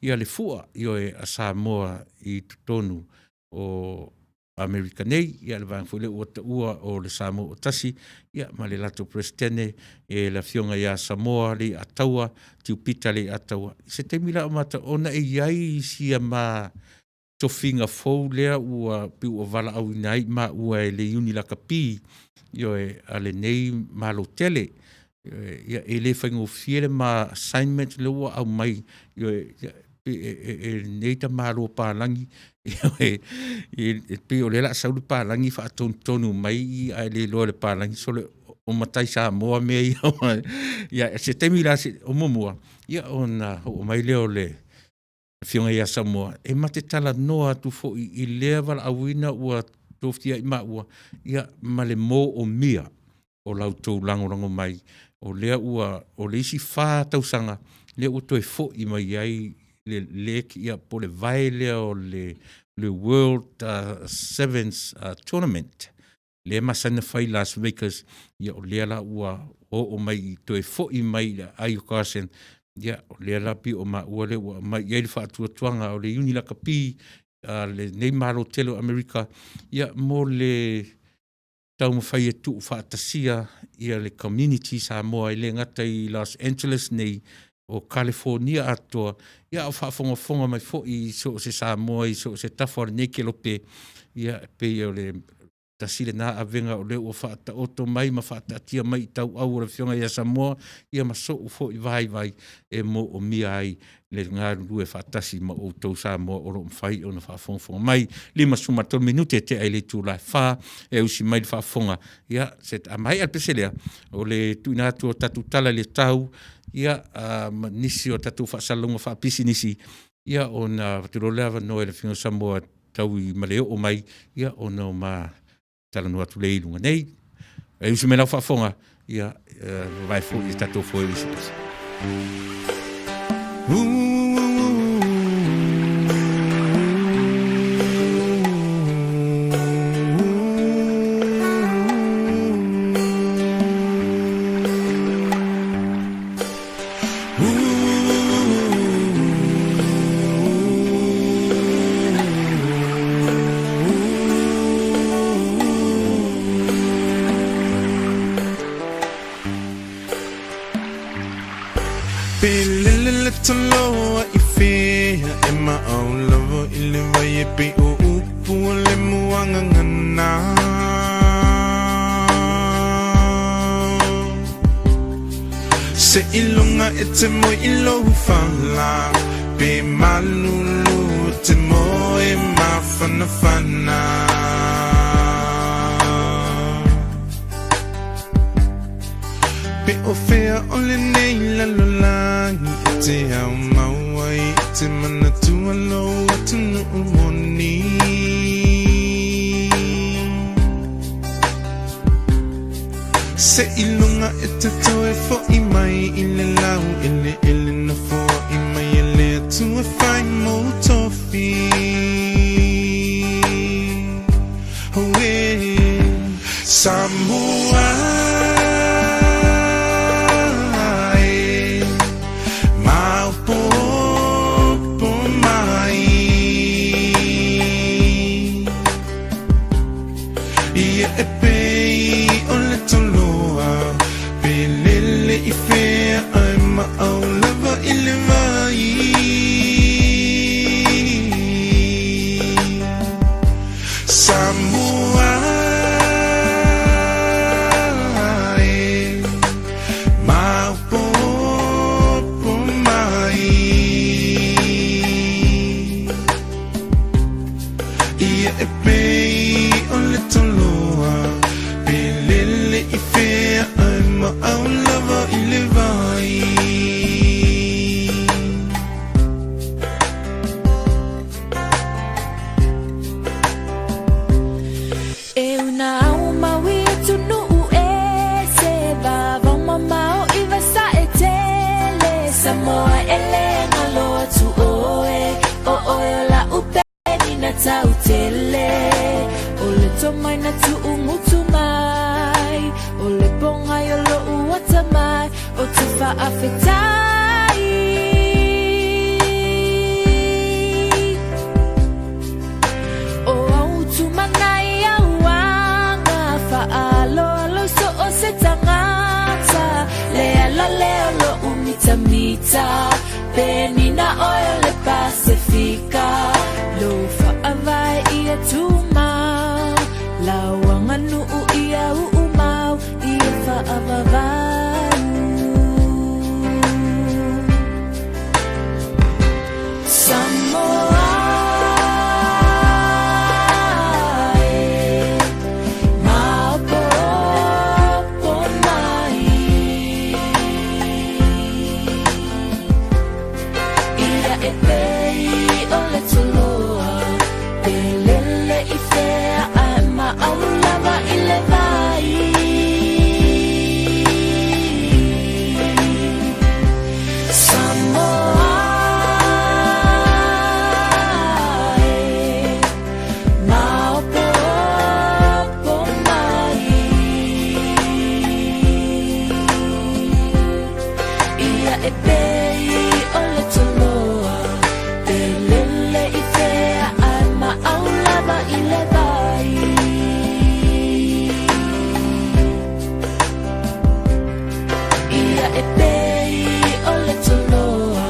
le fua, ioe, a Samoa i totonu o Amerika nei, le vaega foi lea ua taua o le Samoa ua Tasi, ma le latou Peresetene, le Afioga ia Samoa Leiataua Tiu Pita Leiataua. I se taimi la ona e i ai sia ma tofiga fou lea ua pei ua valaauina ai maua e le Iuni Lakapi, ioe, a lenei Malo tele. Ia, e le faigofie le ma assignment lea ua aumai, ioe, e lenei tamaloa palagi, ioe, e pei o lea o le a sau le palagi faatonutonu mai ae le iloa e le palagi, sole, o matai Samoa mea ia. Ia, se taimi la, o muamua ona oo mai lea o le Afioga ia Samoa e ma te talanoa atu foi i lea valaauina ua tofia ai maua ma le moomia o la outou lagolago mai, o lea ua o le isi 4 tausaga lea ua toe foi mai ai le leg po o le vae lea o le World Sevens Tournament lea e masani ona fai i Las Vegas. O lea la ua oo mai toe foi mai i aai o Carson, o lea la pei o maua lea ua aumai i ai le faatuatuaga o le Iuni Lakapi a lenei Malo tele o Amerika mo le taumafai e tuufaatasia le community Samoa e le gata i Los Angeles nei, o Kalifonia atoa, a o faafogafoga mai foi i so o se Samoa i so o se tafa o lenei kelope. E pei o le tasi lena avega o lea ua faataoto mai ma faataatia mai i tauau o le Afioga ia Samoa ma sou foi vaivai e moomia ai le galulue faatasi ma outou Samoa o lo o mafai ona faafogafoga mai. E 53 minute e tea ai le itula e 4:00, e usi mai le faafofoga, a maea le pese lea, o le tuuina atu o tatou tala i le tau ma nisi o tatou faasalalauga faapisinisi, ona avatu loa lea o le avanoa i le Afioga ia Samoa e tau ma le oo mai ona ma talanoa atu lea i luga nei. E usi mai lau faafofoga. Ia, vavae foi i tatou foe i isi aso. Pe lele le toloa i fea e maau lava i le vai e pei o upu o le muagagana. Se iloga e te moe i lou fala, pe malulu e te moe mafanafana. Pe o fea o lenei lalolagi e te au mau ai i te manatua lou atunuu moni. Se iloga e te toe fo'i mai i le lau eleele na foai mai e le Atua fai mou tofi. Auē Samoa e maopoopo mai. Ia e pei o le toloa, pe lele i fea ae maau lava i le vai. Samoa e maopoopo mai. Ia e pei o le toloa, pe lele i fea ae maau lava i le vai. E una au maui atunuu e se vavao mamao i vasae tele. Samoa e le galo atu oe, o oe o la'u penina tautele. O le tomai na tuugutu mai, o le pogai o lo'u atamai, o te faafetai. O au tumanai auaga faaaloalo i so o se tagata. Le ala lea o lo'u mitamita, penina oe o le Pasefika. Lou faavae ia tumau, lau aganuu ia uumau, ia faavavau. Samoa e maopoopo mai. Ia e pei o le toloa, pe lele i fea ae maau lava i le vai. Samoa e maopoopo mai. Ia e pei o le toloa, pe lele i fea ae maau lava i le vai. Ia e pei o le toloa,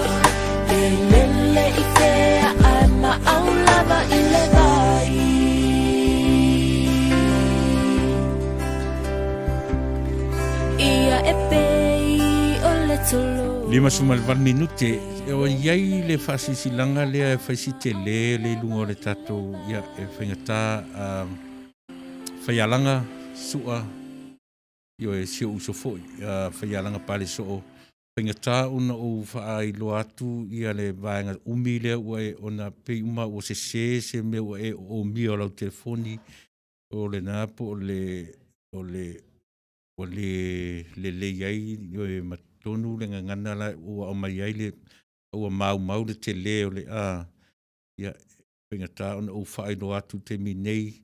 pe lele i fea ae maau lava i le vai. Ia e pei o le toloa. 58 minute, o i ai le faasilasilaga lea e fai si tele le i luga o le tatou, ia, e faigata faialaga sua, ioe, si ou uso foi, faialaga pale soo, faigata ona ou faailoa atu ia le vaega umi lea ua e ona pei uma ua sese se mea ua e oomia o lau telefoni, o lena po o le, o le, ua le lelei ai ioe ma totonu le gagana la ua aumai ai le ua maumau le tele o le a, ia, faigata ona ou faailoa atu i le taimi nei,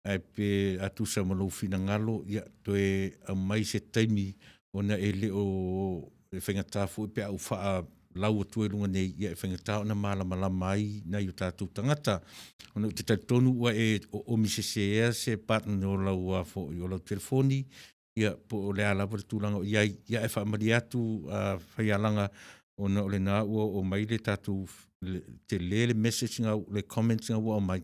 ae pe a tusa ma lou finagalo, ia, toe aumai se taimi ona e le o e faigata foi pe a ou faalau atu i luga nei, ia e faigata ona malamalama ai nai o tatou tagata. Ona ou te talitonu ua e oomi sese se button o lau a foi o lau telefoni, ia po o le a lava le tulaga o i ai. Ia ae faamalie atu a Faialaga ona o lena ua oo mai le tatou tele le message na le comment na ua aumai,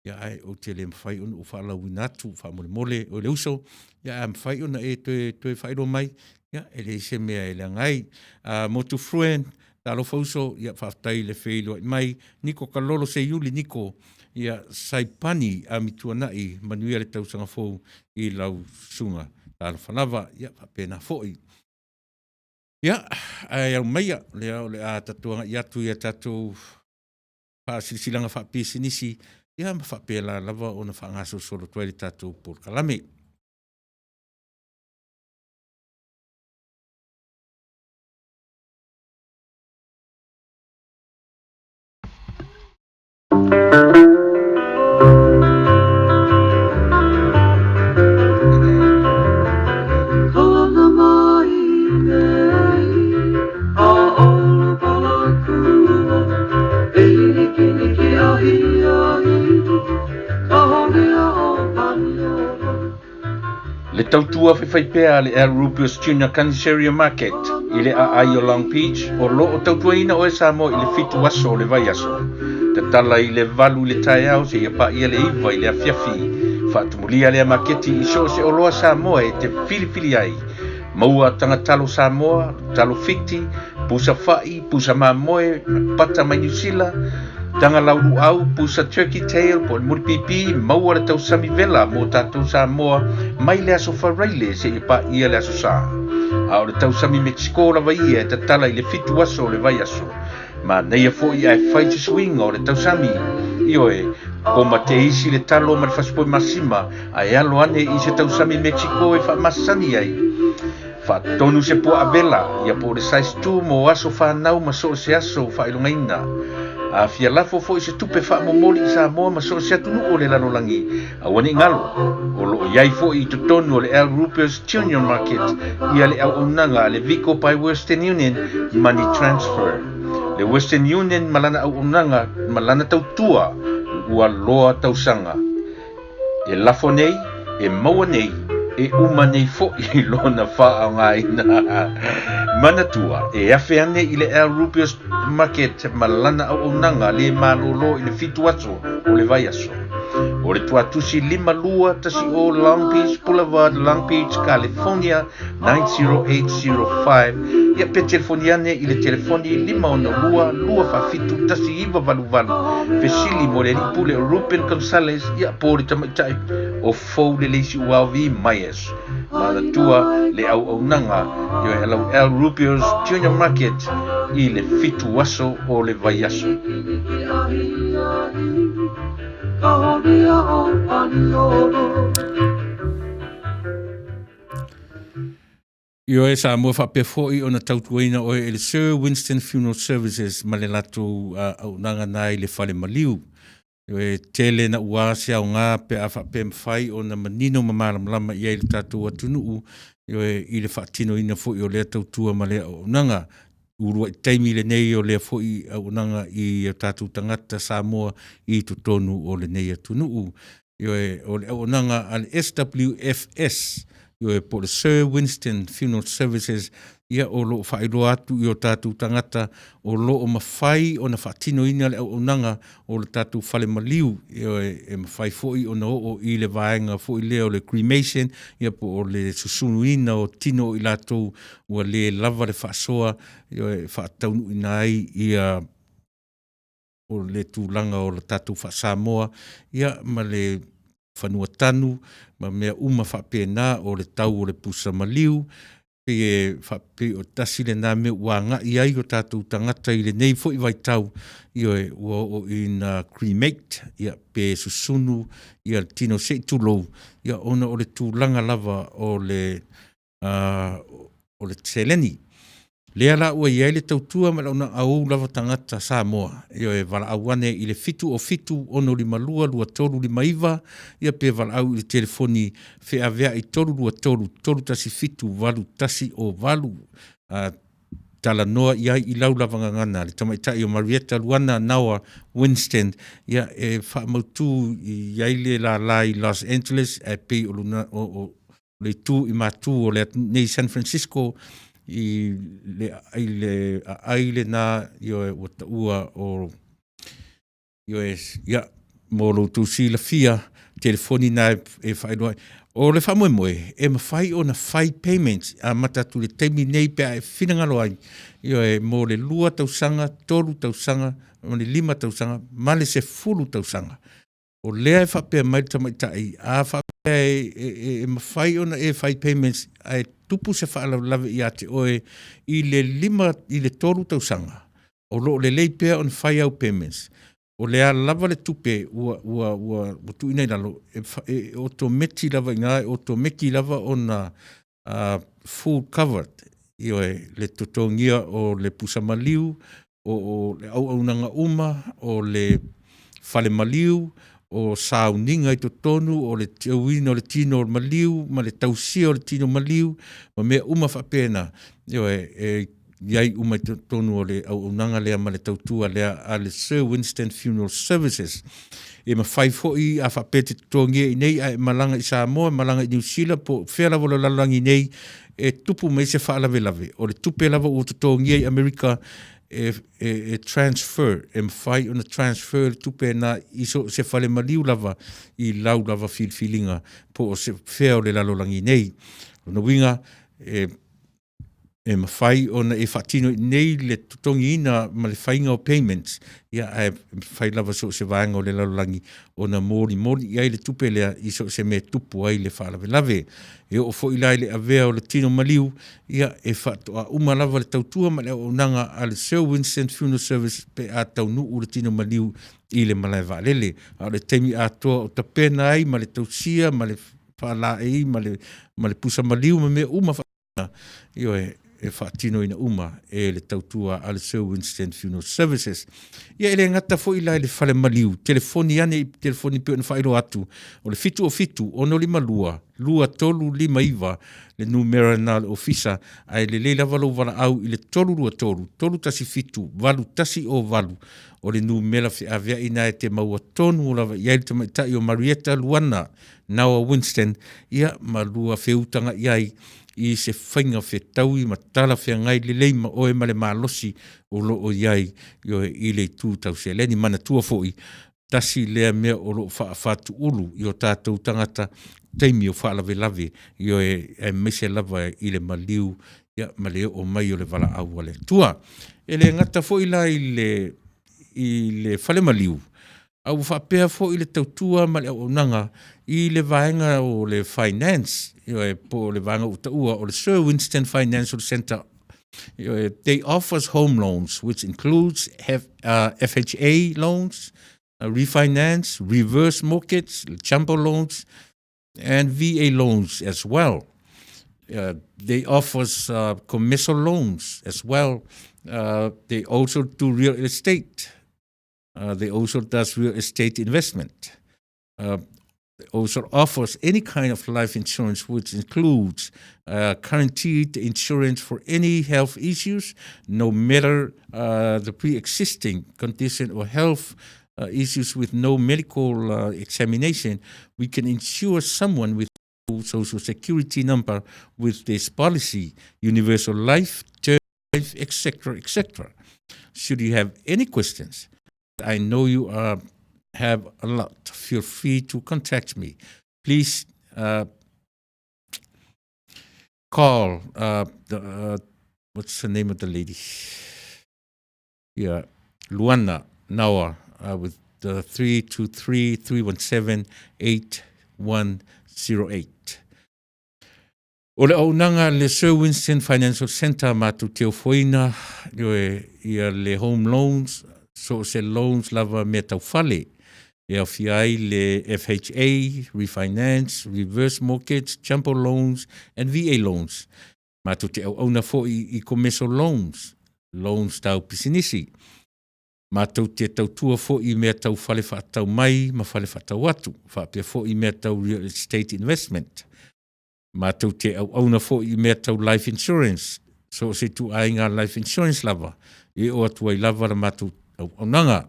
ia ae ou te le mafai ona ou faalauina atu faamolemole oe le uso, ia ae a mafai ona e toe toe faailoa mai, ia e leai se mea e leaga ai. Motu Fruen, talofa uso, ia faafetai i le feiloai mai. Niko Kalolo Seiuli Niko, ia Saipani Amituanai, manuia le tausaga fou i lau susuga. Talofa lava, ia faapena foi. Ia, ae aumaia, lea o le a tatou agai atu i a tatou faasilasilaga faapisinisi, ia ma faapena lava ona faagasolosolo atu ai le tatou polokalame. Le tautua faifaipea a le Al Rubius Junior Counseria Market i le aai o Long Beach o lo o tautuaina oe Samoa i le fitu aso o le vaiaso. Tatala i le valu i le taeao seia paia le iva i le afiafi. Faatumulia lea maketi i so o se oloa Samoa e te filifili ai. Maua taga talo Samoa, talo Fiti, pusa fa'i, pusa mamoe, pata mai Niu Sila, taga lauluau, pusa turkey tail po o le mulipipi, maua le tausami vela mo tatou Samoa mai le aso Faraile seia paia le aso Sa. A o le tausami Mexico lava ia e tatala i le fitu aso o le vaiaso. Manaia foi ae fai se suiga o le tausami. Ioe, koma teisi le talo ma le fasipoe masima ae alo ane i se tausami Mexico e faamasani ai. Faatonu se puaa vela, ia po o le size 2 mo aso fanau ma so o se aso faailogaina. A fia lafo foi se tupe faamomoli i Samoa ma so o se atunuu o le lalolagi, aua ne i galo, o lo o i ai foi i totonu o le Al Rupert's Junior Market ia le auaunaga a le Vico by Western Union Money Transfer. Le Western Union ma lana auaunaga ma lana tautua ua loa tausaga. E lafo nei, e maua nei, e uma nei foi lona faaaogaina. Manatua, e afe ane i le Al Rubios Market ma lana auaunaga le malōlō i le fitu aso o le vaiaso. O le tuatusi 5210 Long Beach Boulevard, Long Beach, California 90805. Ia pe telefoni ane i le telefoni 562 247 1988. Fesili mo le alii pule o Ruben Gonzalez, ia po o le tamaitai o Fou le Leisi Uao V. Myers. Manatua le auaunaga ioe alau Al Rubio's Junior Market i le fitu aso o le vaiaso. Ioe Samoa faapea foi ona tautuaina oe e le Sir Winston Funeral Services ma le latou auaunaga na i le fale maliu. E tele naua se aoga pe a faapea mafai ona manino ma malamalama i ai le tatou atunuu i le faatinoina foi o lea tautua ma lea auaunaga. Uluai taimi lenei o lea foi auaunaga i o tatou tagata Samoa i totonu o lenei atunuu. Ioe, o le auaunaga a le SWFS, ioe, po o le Sir Winston Funeral Services, ia o lo o faailoa atu i o tatou tagata o lo o mafai ona faatinoina le auaunaga o le tatou fale maliu, ioe, e mafai foi ona oo i le vaega foi lea o le cremation, ia po o le susunuina o tino o i latou ua le lava le faasoa, ioe, e faataunuuina ai ia o le tulaga o le tatou faa-Samoa, ia ma le fanua tanu ma mea uma faapena o le tau o le pusa maliu. Pei e faapei o tasi lena mea ua agai ai o tatou tagata i lenei foi vaitau, ioe, ua oo ina cremate, ia pe susunu ia le tino se i tulou, ia ona o le tulaga lava o le o le seleni. Lea la ua i ai le tautua ma le auaunaga a ou lava tagata Samoa, ioe, valaau ane i le 707 652 2359, ia pe valaau i le telefoni feaveai 323 317 8108. Talanoa i ai i lau lava gagana le tamaitai o Marieta Luana Naoa Winstead, ia e faamautu i ai le lala i Los Angeles, ae pei o lona o le itu i matu o le atunuu nei i San Francisco i le aai lena, ioe, ua taua o ioe, ia, mo lo outou silafia, telefoni na e faailoa ai. O le faamoemoe, e mafai ona fai payments e amata atu i le taimi nei pe a e finagalo ai, ioe, mo le 2 tausaga, 3 tausaga, ma le 5 tausaga ma le 10 tausaga. O lea e faapea mai le tamaitai, a faapea e mafai ona e fai payments ae tupu se faalavelave ia te oe i le 5 i le 3 tausaga, o lo o lelei pea ona fai au payments, o le a lava le tupe ua tuuina i lalo, e otometi lava i ina, e otometi lava ona full covered, ioe, le totogia o le pusa maliu, o le auaunaga uma, o le fale maliu, o sauniga i totonu, o le teuina o le tino o le maliu ma le tausia o le tino maliu ma mea uma faapena, ioe, e i ai uma i totonu o le auaunaga lea ma le tautua lea a le Sir Winston Funeral Services. E mafai foi, a faapea e te totogia i inei ae e malaga i Samoa, malaga i Niu Sila po o fea lava o le lalolagi nei e tupu mai ai se faalavelave, o le tupe lava ua totogia i Amerika e transfer, e mafai ona transfer le tupe lena i so o se fale maliu lava i lau lava filifiliga po o se fea o le lalolagi nei. O lona uiga, e mafai ona e faatino i inei le totogiina ma le faiga o payments, ia ae mafai lava i so o se vaega o le lalolagi ona molimoli i ai le tupe lea i so o se mea e tupu ai le faalavelave. E oo foi la i le avea o le tino maliu, ia e faatoa uma lava le tautua ma le auaunaga a le Sir Winston Funeral Service pe a taunuu le tino maliu i le malae vaalele. A o le taimi atoa o tapena ai ma le tausia ma le faalaei ma le pusa maliu ma mea uma faapena, ioe, e faatinoina uma e le tautua a le Sir Winston Funeral Services. Ia e le gata foi la i le fale maliu, telefoni ane i telefoni pei ona faailoa atu, o le 707 652 2359 le numera lena o le ofisa, ae lelei lava lou valaau i le 323 317 8108, o le numera feaveai lena e te maua tonu lava i ai le tamaitai o Marieta Luana Naoa Winston, ia ma lua feutagai i ai i se faiga fetaui ma talafeagai lelei ma oe ma le malosi o lo o i ai, ioe, i le itu tau seleni. Manatua foi, tasi lea mea o lo o faafatuulu i o tatou tagata taimi o faalavelave, ioe, aemaise lava i le maliu, ia, ma le oo mai o le valaau a le Atua. E le gata foi la i le fale maliu, a ua faapea foi le tautua ma le auaunaga i le vaega o le finance, ioe, po o le vaega ua taua o le Sir Winston Financial Centre. Ioe, they offers home loans, which includes FHA loans, refinance, reverse mortgage, jumbo loans, and VA loans as well. They offers commercial loans as well. They also do real estate. They also does real estate investment. Also offers any kind of life insurance, which includes guaranteed insurance for any health issues, no matter the pre-existing condition or health issues with no medical examination. We can insure someone with social security number with this policy, universal life, term life, etc., etc. Should you have any questions, I know you have a lot. Feel free to contact me. Please call the what's the name of the lady? Yeah, Luana Nawa with the 323 317 8108. O le auaunaga a le Sir Winston Financial Centre matou te ofoina, ioe, ia le home loans, so o se loans lava mea tau fale, e aofia ai le FHA, refinance, reverse mortgage, jumbo loans and VA loans. Matou te auauna foi i commercial loans, loans tau pisinisi. Matou te tautua foi i mea tau fale faatau mai ma fale faatau atu, faapea foi i mea tau real estate investment. Matou te auauna foi i mea tau life insurance, so o se ituaiga life insurance lava, e oo atu ai lava la matou auaunaga,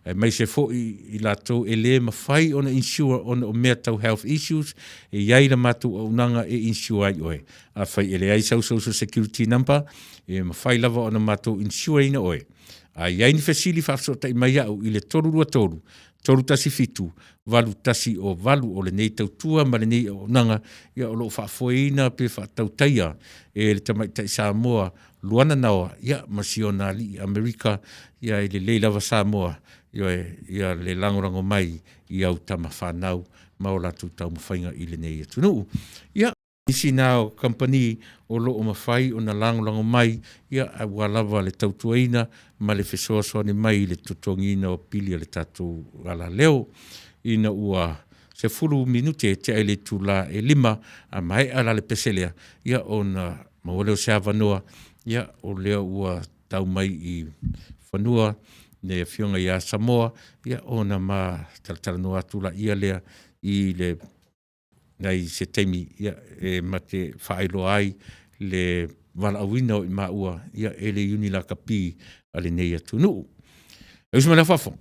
aemaise foi i latou e le mafai ona insure ona o mea tau health issues, e i ai la matou auaunaga e insure ai oe. Afai e leai sau social security number, e mafai lava ona matou insure ina oe. A i ai ni fesili faafesootai mai au i le 323 317 8108. O lenei tautua ma lenei auaunaga, ia o lo o faafoeina pe faatautaia e le tamaitai Samoa Luana Naoa, ia ma si ona alii Amerika, ia e lelei lava Samoa, ioe, ia le lagolago mai i au tama fanau ma o latou taumafaiga i lenei atunuu. Ia, nisi na o kamupani o lo o mafai ona lagolago mai, ia, aua lava le tautuaina ma le fesoasoani mai i le totogiina o pili a le tatou alaleo. Ina ua 10 minute tea i le itula e 5, a maea la le pese lea, ia ona maua lea o se avanoa, ia o lea ua tau mai i fanua le Afioga ia Samoa, ia ona ma talatalanoa atu laia lea i le nai se taimi, ia, e ma te faailoa ai le valaauina o i maua, ia, e le Iuni Lakapi a lenei atunuu. E uso mai lau faafofoga.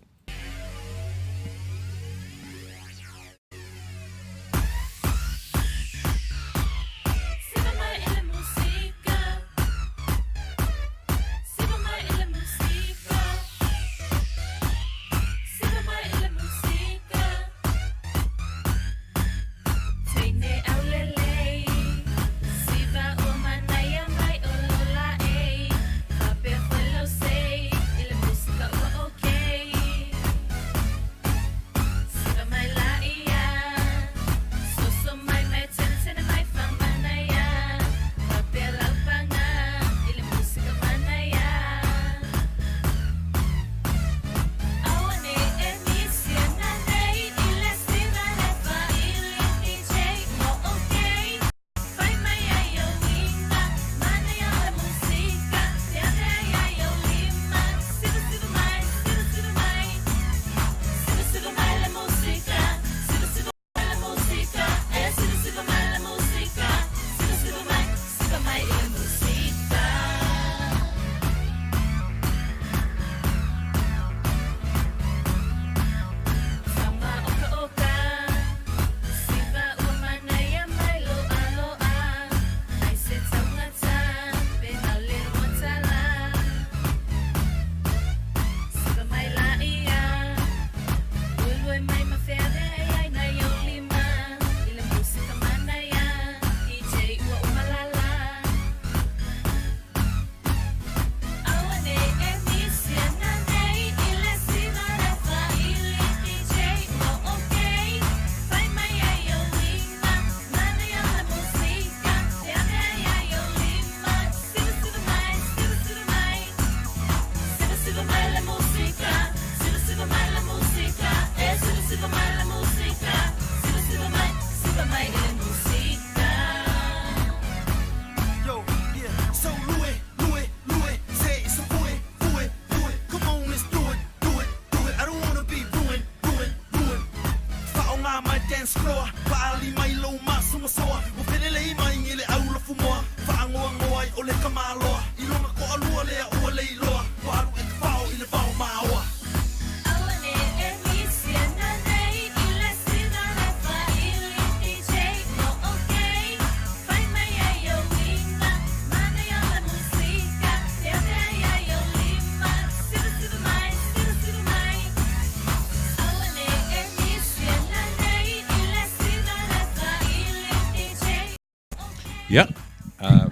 Ia,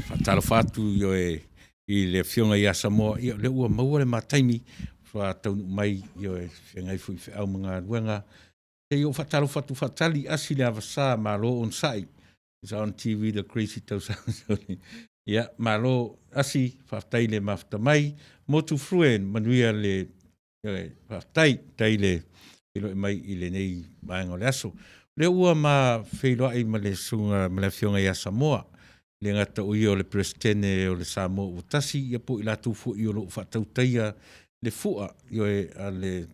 faatalofa atu i oe i le Afioga ia Samoa, ia o lea ua maua le ma taimi faataunuu mai i oe feagai foi i feau ma galuega. Se i ou faatalofa atu faatali asi le avasa malo onosai. It's on TV the crazy tausaga. Ia, malo Asi, faafetai le mafuta mai. Motu Fruen, manuia le faafetai, tai le feiloai mai i lenei vaega o le aso. Lea ua ma feiloai ma le susuga ma le afioga ia Samoa, le gata o ia o le Peresetene o le Samoa ua tasi, ia po o i latou foi o lo o faatautaia le fua ioe a le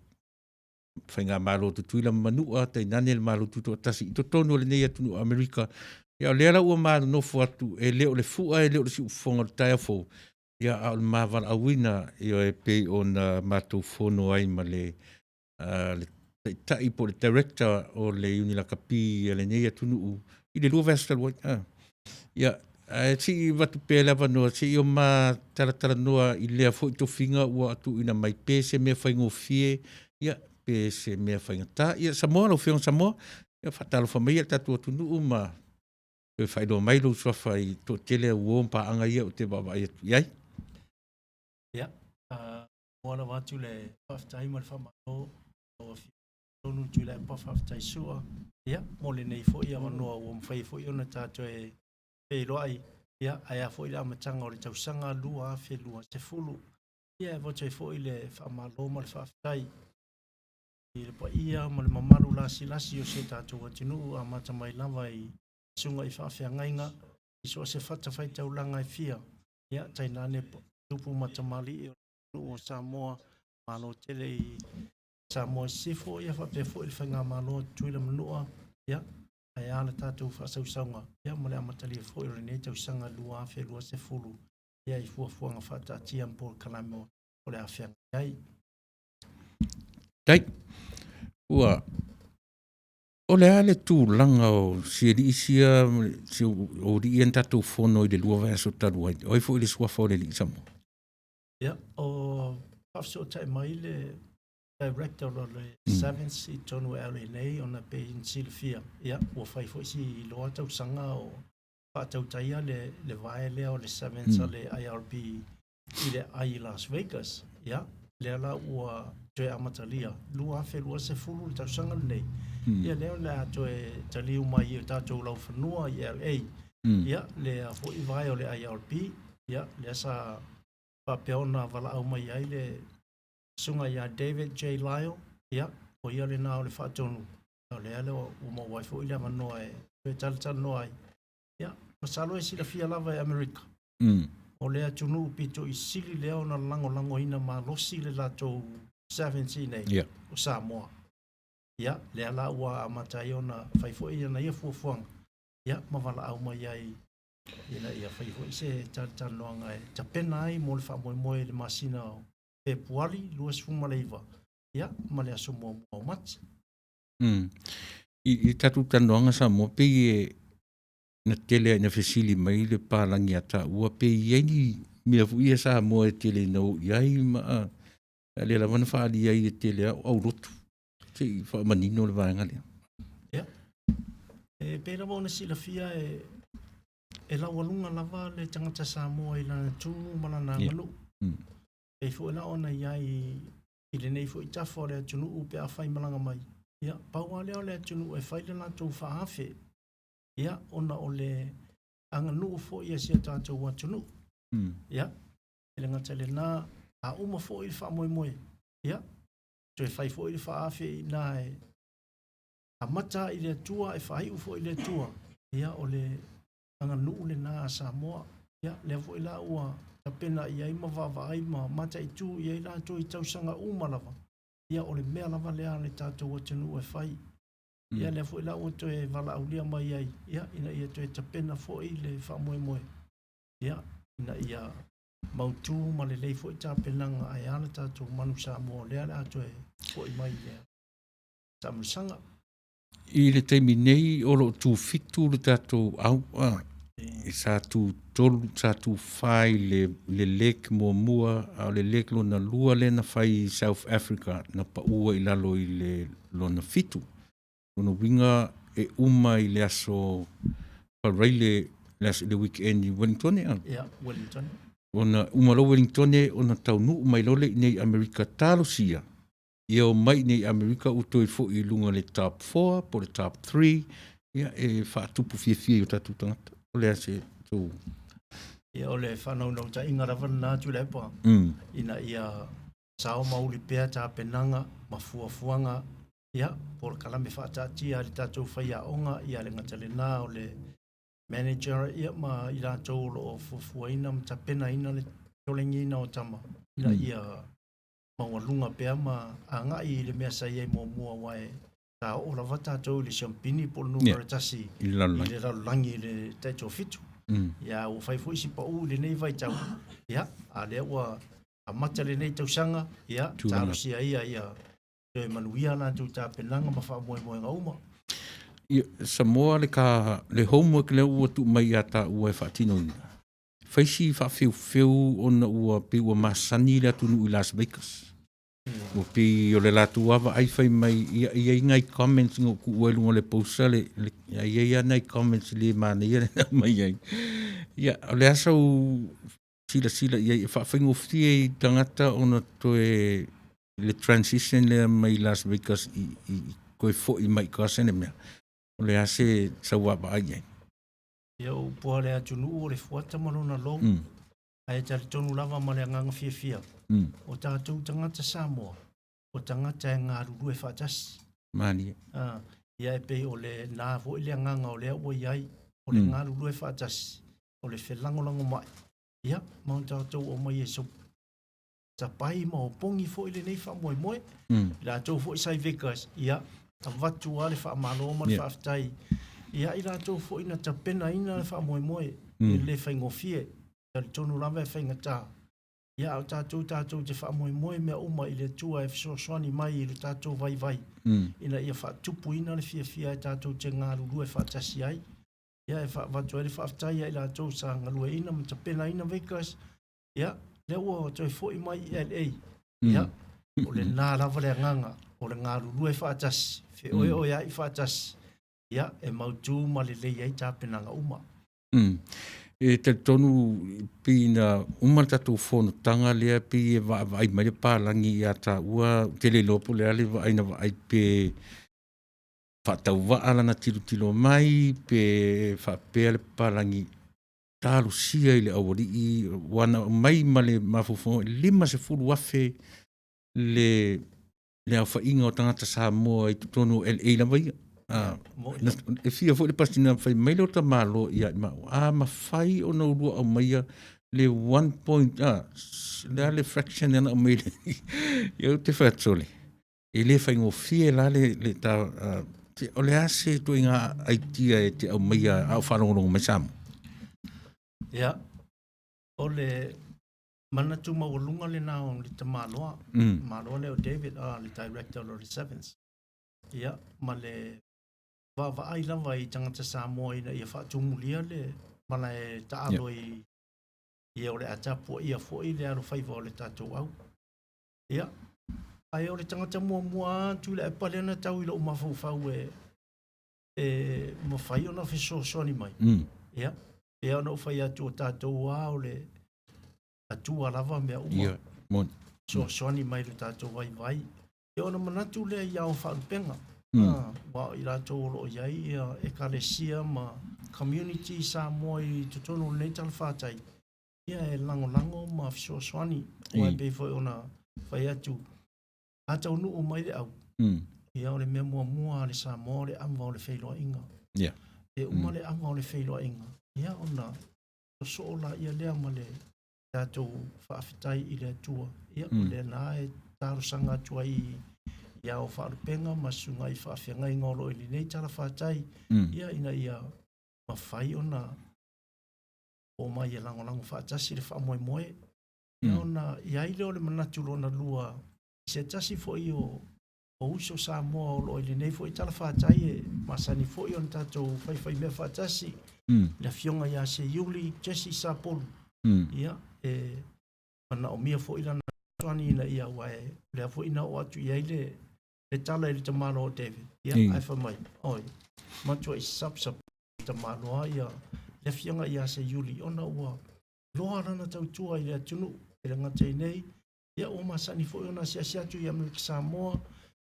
Faigamalo a Tutuila ma Manua, tainane le Malo Tutoatasi i totonu o lenei atunuu o Amerika. Ia o lea la ua ma nonofo atu, e le o le fua, e le o le siufofoga o le taeao fou, ia a o le ma valaauina, ioe, e pei ona matou fono ai ma le le taitai po o le director o le Iuni Lakapi a lenei atunuu i le 2 vaiaso talu ai. Ia, ae se i avatu pea le avanoa, se i o ma talatalanoa i lea foi tofiga ua tuuina mai, pe se mea faigofie, ia, pe se mea faigata. Ia, Samoa, lau Afioga Samoa, ia faatalofa maia i le tatou atunuu ma toe faailoa mai lou suafa i le toatele o uo ma paaga ia ou te vaavaai atu i ai. Ia, moa lava atu le faafetai ma le faamalo lau Afioga Tonu Tuilaepa faafetai Sua, ia, mo lenei foi avanoa ua mafai foi ona ta toe feiloai, ia, ae a foi le amataga o le tausaga 2020. Ia, e avatu ai foi le faamalo ma le faafetai i le paia ma le mamalu lasilasi o si o tatou atunuu, amata mai lava i susuga i faafeagaiga i so o se fatafaitaulaga e fia, ia, tainane tupu ma tamalii o le atunuu o Samoa, malo tele i Samoa Sisifo, ia faapea foi le Faigamalo a Tutuila Manua, ia, ae a le tatou faasausauga, ia, ma le amatalia foi o lenei tausaga 2020, ia, i fuafuaga faataatia ma polokalame o le a feagai ai. Tai, ua, o le a le tulaga o si alii sia, si o alii ia na tatou fono i le 2 vaiaso talu ai, o ai foi le suafa o le alii Samoa? Ia, o faafesootai mai le director o le Sevens i totonu o LA nei, ona pei ona silafia, ia, ua fai foi si loa tausaga o faatautaia le vae lea o le Sevens a le IRB i le ai i Las Vegas. Ia, lea la ua toe amatalia 2020 le tausaga lenei. Ia, lea o le a toe taliu mai i o tatou laufanua i LA. Ia, lea foi vae o le IRB, ia, lea sa faapea ona valaau mai ai le susuga ia David J. Lyle, ia, o ia lena o le faatonu, o lea lea ua maua ai foi le avanoa e toe talatalanoa ai. Ia, masalo e silafia lava e Amerika, o le atunuu pito i sili lea ona lagolagoina malosi le latou sovereignty nei, o Samoa. Ia, lea la ua amata ai ona fai foi ana ia fuafuaga, ia, ma valaau mai ai ina ia fai foi se talatalanoaga e tapena ai mo le faamoemoe i le masina o Fepuari 29, ia, ma le aso muamua o Mati. I tatou talanoaga Samoa, pei e na tele lava ina fesili mai le palagi a taua, pe i ai ni mea foi ia Samoa e tele ina o i ai, ma a lea lava na faaalia ai e tele lava o aulotu. Se i faamanino le vaega lea. Ia, e pei lava ona silafia e laualuga lava le tagata Samoa i lana tu ma lana aganuu. Pei foi la ona i ai i lenei foi tafa o le atunuu pe a faimalaga mai. Ia, pau lava lea o le atunuu e fai le latou faaafe, ia, ona o le aganuu foi a si a tatou atunuu. Ia, e le gata i lena, a uma foi le faamoemoe, ia, toe fai foi le faaafe i ina e amata i le Atua e faaiu foi i le Atua, ia, o le aganuu lena a Samoa. Ia, lea foi la ua tapena i ai ma vaavaai ma mataitu i ai latou i tausaga uma lava, ia, o le mea lava lea a le tatou atunuu e fai. Ia, lea foi la ua toe valaaulia mai ai, ia, ina ia toe tapena foi le faamoemoe, ia, ina ia mautu ma lelei foi tapenaga ae a le tatou manu Samoa o lea o le a toe foi mai i le taamilosaga. I le taimi nei o lo o tu 7 le tatou au'a, sa tu 3, sa tu 4 i le leg muamua, a o le leg lona 2 lea na fai i South Africa na paua i lalo i le lona 7. Lona uiga e uma i le aso Faraile, le weekend i Wellington. Ia, Wellington. Ona uma loa Wellington ona taunuu mai loa lea i nei Amerika talosia, ia omai i nei Amerika ua toe foi i luga i le top 4 po o le top 3. Ia, e faatupu fiafia i o tatou tagata. O le a se tou... Ia, o le faanaunautaiga lava lena Tuilaepa, ina ia sao ma uli pea tapenaga ma fuafuaga, ia, polokalame faataatia a le tatou faiaoga, ia le gata lena o le manager, ia, ma i latou o lo o fuafuaina ma tapenaina le tolegiina o tama, ina ia maualuga pea ma agai i le mea sa i ai muamua, aua e sa oo lava tatou i le siamupini po o le numera tasi i le lalolagi i le lalolagi i le taitoafitu. Ia, ua fai foi si paū i lenei vaitau, ia, a lea ua amata lenei tausaga, ia, talosia ia ia toe manuia latou tapenaga ma faamoemoega uma. Ia, Samoa le ka le homework lea ua tuu mai ia taua e faatinoina. Fai si faafeufeu ona ua pei ua masani le atunuu i Las Vegas. Ua pei o le latou lava vaai fai mai, ia, e i ai nai comments na ou tuua i luga o le poster, le, le, e i ai lava nai comments le manaia le na aumai ai. Ia, o le a sau silasila i ai e faafaigofie i tagata ona toe le transition lea mai Las Vegas i, i, i toe foi mai i Carson le mea. O le a se sau vaavaai i ai? Ia, o upu a le atunuu o le fuata ma lona lou. Ae talitonu lava ma le agaga fiafia, o tatou tagata Samoa, o tagata e galulue faatasi. Malie. Ah, ia e pei o lena foi le agaga o lea ua i ai, o le galulue faatasi, o le felagolagomai, ia, ma o tatou omai e sapai ma opogi foi lenei faamoemoe. I latou foi sa i Vegas, ia, avatu lava le faamalo ma le faafetai ia i latou foi na tapenaina le faamoemoe, e le faigofie, talitonu lava e faigata. Ia, a o tatou tatou te faamoemoe mea uma i le Atua e fesoasoani mai i lo tatou vaivai, ina ia faatupuina le fiafia e tatou te galulue faatasi ai. Ia, e avatu ai le faafetai ia i latou sa galueaiina ma tapenaina Vegas, ia, lea ua toe foi mai i LA. Ia, o lena lava le agaga, o le galulue faatasi, feoeoeai faatasi, ia, e mautu ma lelei ai tapenaga uma. E talitonu pei na uma le tatou fonotaga lea pei e vaavaai mai le palagi ia taua, ou te le iloa po o le a le vaai na vaai pe faatauvaa lana tilotilo mai pe faapea le palagi talosia i le aualii ua na aumai ma le mafaufauga e 50,000 le le aofaiga o tagata Samoa i totonu o LA lava ia. E fia foi le pasina fai mai le ota Malo ia i maua, a mafai ona ulua aumaia le 1 point, le a le fraction lea na aumai le, ia ou te fai atu sole, e le faigofie la le, le ta, o le a se ituaiga idea e te aumaia a o faalogologo mai Samoa? Ia, o le manatu maualuga lena o le tamaloa, tamaloa lea o David, le director o le Sevens. Ia, ma le vaavaai lava i tagata Samoa ina ia faatumulia le malae taalo i ia o le a tapuaia foi le alofaiva o le tatou au. Ia, ae o le tagata muamua atu i le epa lea na tau i lou mafaufau e e mafai ona fesoasoani mai. Ia, pei ona ou fai atu o tatou lava o le Atua lava mea uma. Ia, moni. Fesoasoani mai i lo tatou vaivai. Ia ona manatu lea i ao faalupega. Aua o i latou o lo o i ai ia ekalesia ma community Samoa i totonu o lenei talafatai, ia e lagolago ma fesoasoani. Aua e pei foi ona fai atu, a taunuu mai le au, ia o le mea muamua a le Samoa o le ava o le feiloaiga. E uma le ava o le feiloaiga, ia ona sosoo laia lea ma le tatou faafetai i le Atua. Ia, o lena e talosaga atu ai i ao faalupega ma susuga i faafeagaiga o lo o i lenei talafatai, ia, ina ia mafai ona omai e lagolago faatasi le faamoemoe. Ia, ona i ai lea o le manatu lona lua i se tasi foi o uso Samoa o lo o i lenei foi talafatai e masani foi ona tatou faifaimea faatasi, le afioga ia Seiuli Jesse Sapolu. Ia, e manaomia foi lana fesoasoani ina ia, aua e o lea foi na oo atu i ai le le tala i le tamaloa o David. Ia, ae fai mai, oi, matuai sapasapa le tamaloa ia le afioga ia Seiuli ona ua loa lana tautua i le atunuu e le gata i nei, ia ua masani foi ona asiasi atu i Amerika Samoa,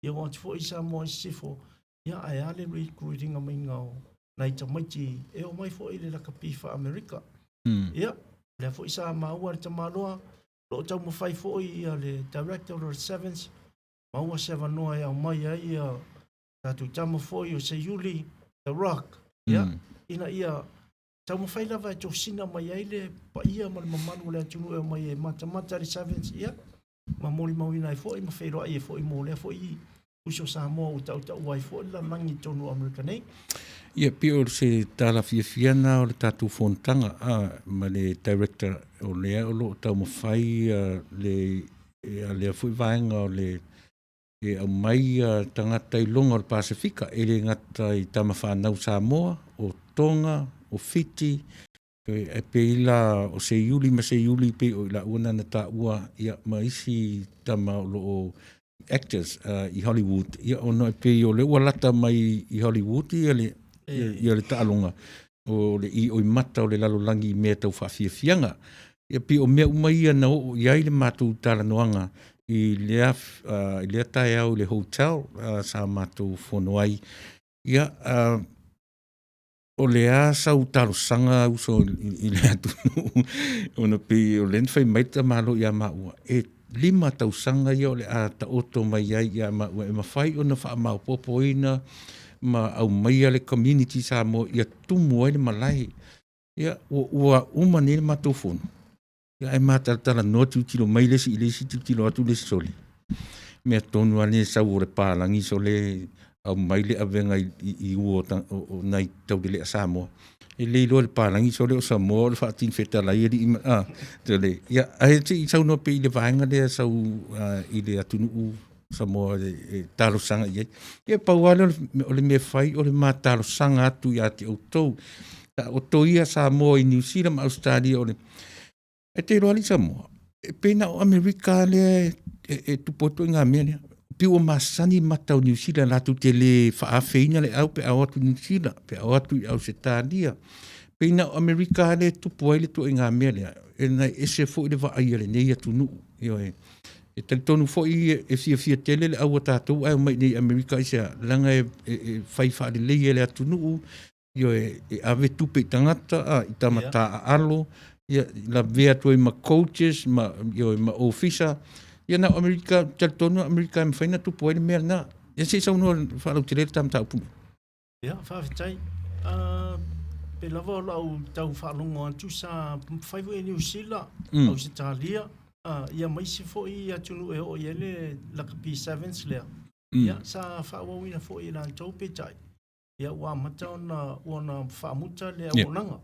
ia oo atu foi i Samoa i Sisifo, ia ae a le recruit-ina maiga o nai tamaiti e omai foi i le lakapi faa-Amerika. Ia, lea foi sa maua e le tamaloa, o lo o taumafai foi ia le Director o le Sevens, maua se avanoa e aumai ai ia tatou tama foi o Seiuli, The Rock, ia, ina ia taumafai lava e tosina mai ai le paia ma le mamalu o le atunuu e omai e matamata le Sevens, ia, ma molimauina ai foi ma feiloai ai foi mo lea foi uso Samoa ua tautaua ai foi le lalolagi i totonu o Amerika nei. Ia, pei o se tala fiafia lena o le tatou fonotaga a, ma le Director o lea o lo o taumafai le, lea foi vaega o le e aumai tagata i luga o le Pasefika, e le gata i tama fanau Samoa, o Tonga, o Fiti, e pei la o Seiuli ma Seiuli pei o i laua na na taua, ia, ma isi tama o lo o actors i Hollywood, ia, ona e pei o lea ua lata mai i Hollywood ia le, ia le taaloga o le ioimata o le lalolagi i mea tau faafiafiaga. Ia pei o mea uma ia na oo i ai le matou talanoaga i lea, i lea taeao i le hotel sa matou fono ai. Ia, o le a sau talosaga uso i le atunuu ona pei o lea na fai mai le tamaloa ia maua, e 5 tausaga ia o le a taoto mai ai ia maua e mafai ona faamaopoopoina ma aumaia le community Samoa ia tumu ai le malae. Ia, ua uma nei le matou fono, ia, ae matalatala noa tilotilo mai le isi i le isi, tilotilo atu le isi sole. Mea tonu lava lenei sau o le palagi sole aumai le avega i ua o nai taulelea Samoa. E le iloa e le palagi sole o Samoa o le faatini fetalai alii ma a sole. Ia, ae se i saunoa pea i le vaega lea sau i le atunuu Samoa e talosaga i ai. Ia, pau lava lea o le mea fai o le ma talosaga atu ia te outou. Taoto ia Samoa i Niu Sila ma Ausetalia o le e te iloa alii Samoa, e pei na o Amerika lea e tupu ai ituaiga mea lea. Pei ua masani mata o Niu Sila latou te le faaafeina le au pe a o atu i Niu Sila, pe a o atu i Ausetalia. Pei na o Amerika lea e tupu ai le ituaiga mea lea, e na ese foi le vaai a lenei atunuu. Ioe. E talitonu foi e fiafia tele le au a tatou ae omai i Amerika aisea, leaga e fai faalelei e le atunuu, ioe, e ave tupe i tagata, a, i tama taaalo, ia, lavea atu ai ma coaches, ma, ioe, ma ofisa. Ia na o Amerika, talitonu Amerika e mafai ona tupu ai le mea lena. Ia se i saunoa faalautele le ta mataupu. Ia, faafetai. Pei lava o lau tau faalogo atu sa fai foi e Niu Sila, Ausetalia, ia ma isi foi atunuu e oo i ai le lakapi sevens lea. Ia, sa faaauauina foi e latou peitai, ia ua amata ona ua faamuta le auaunaga.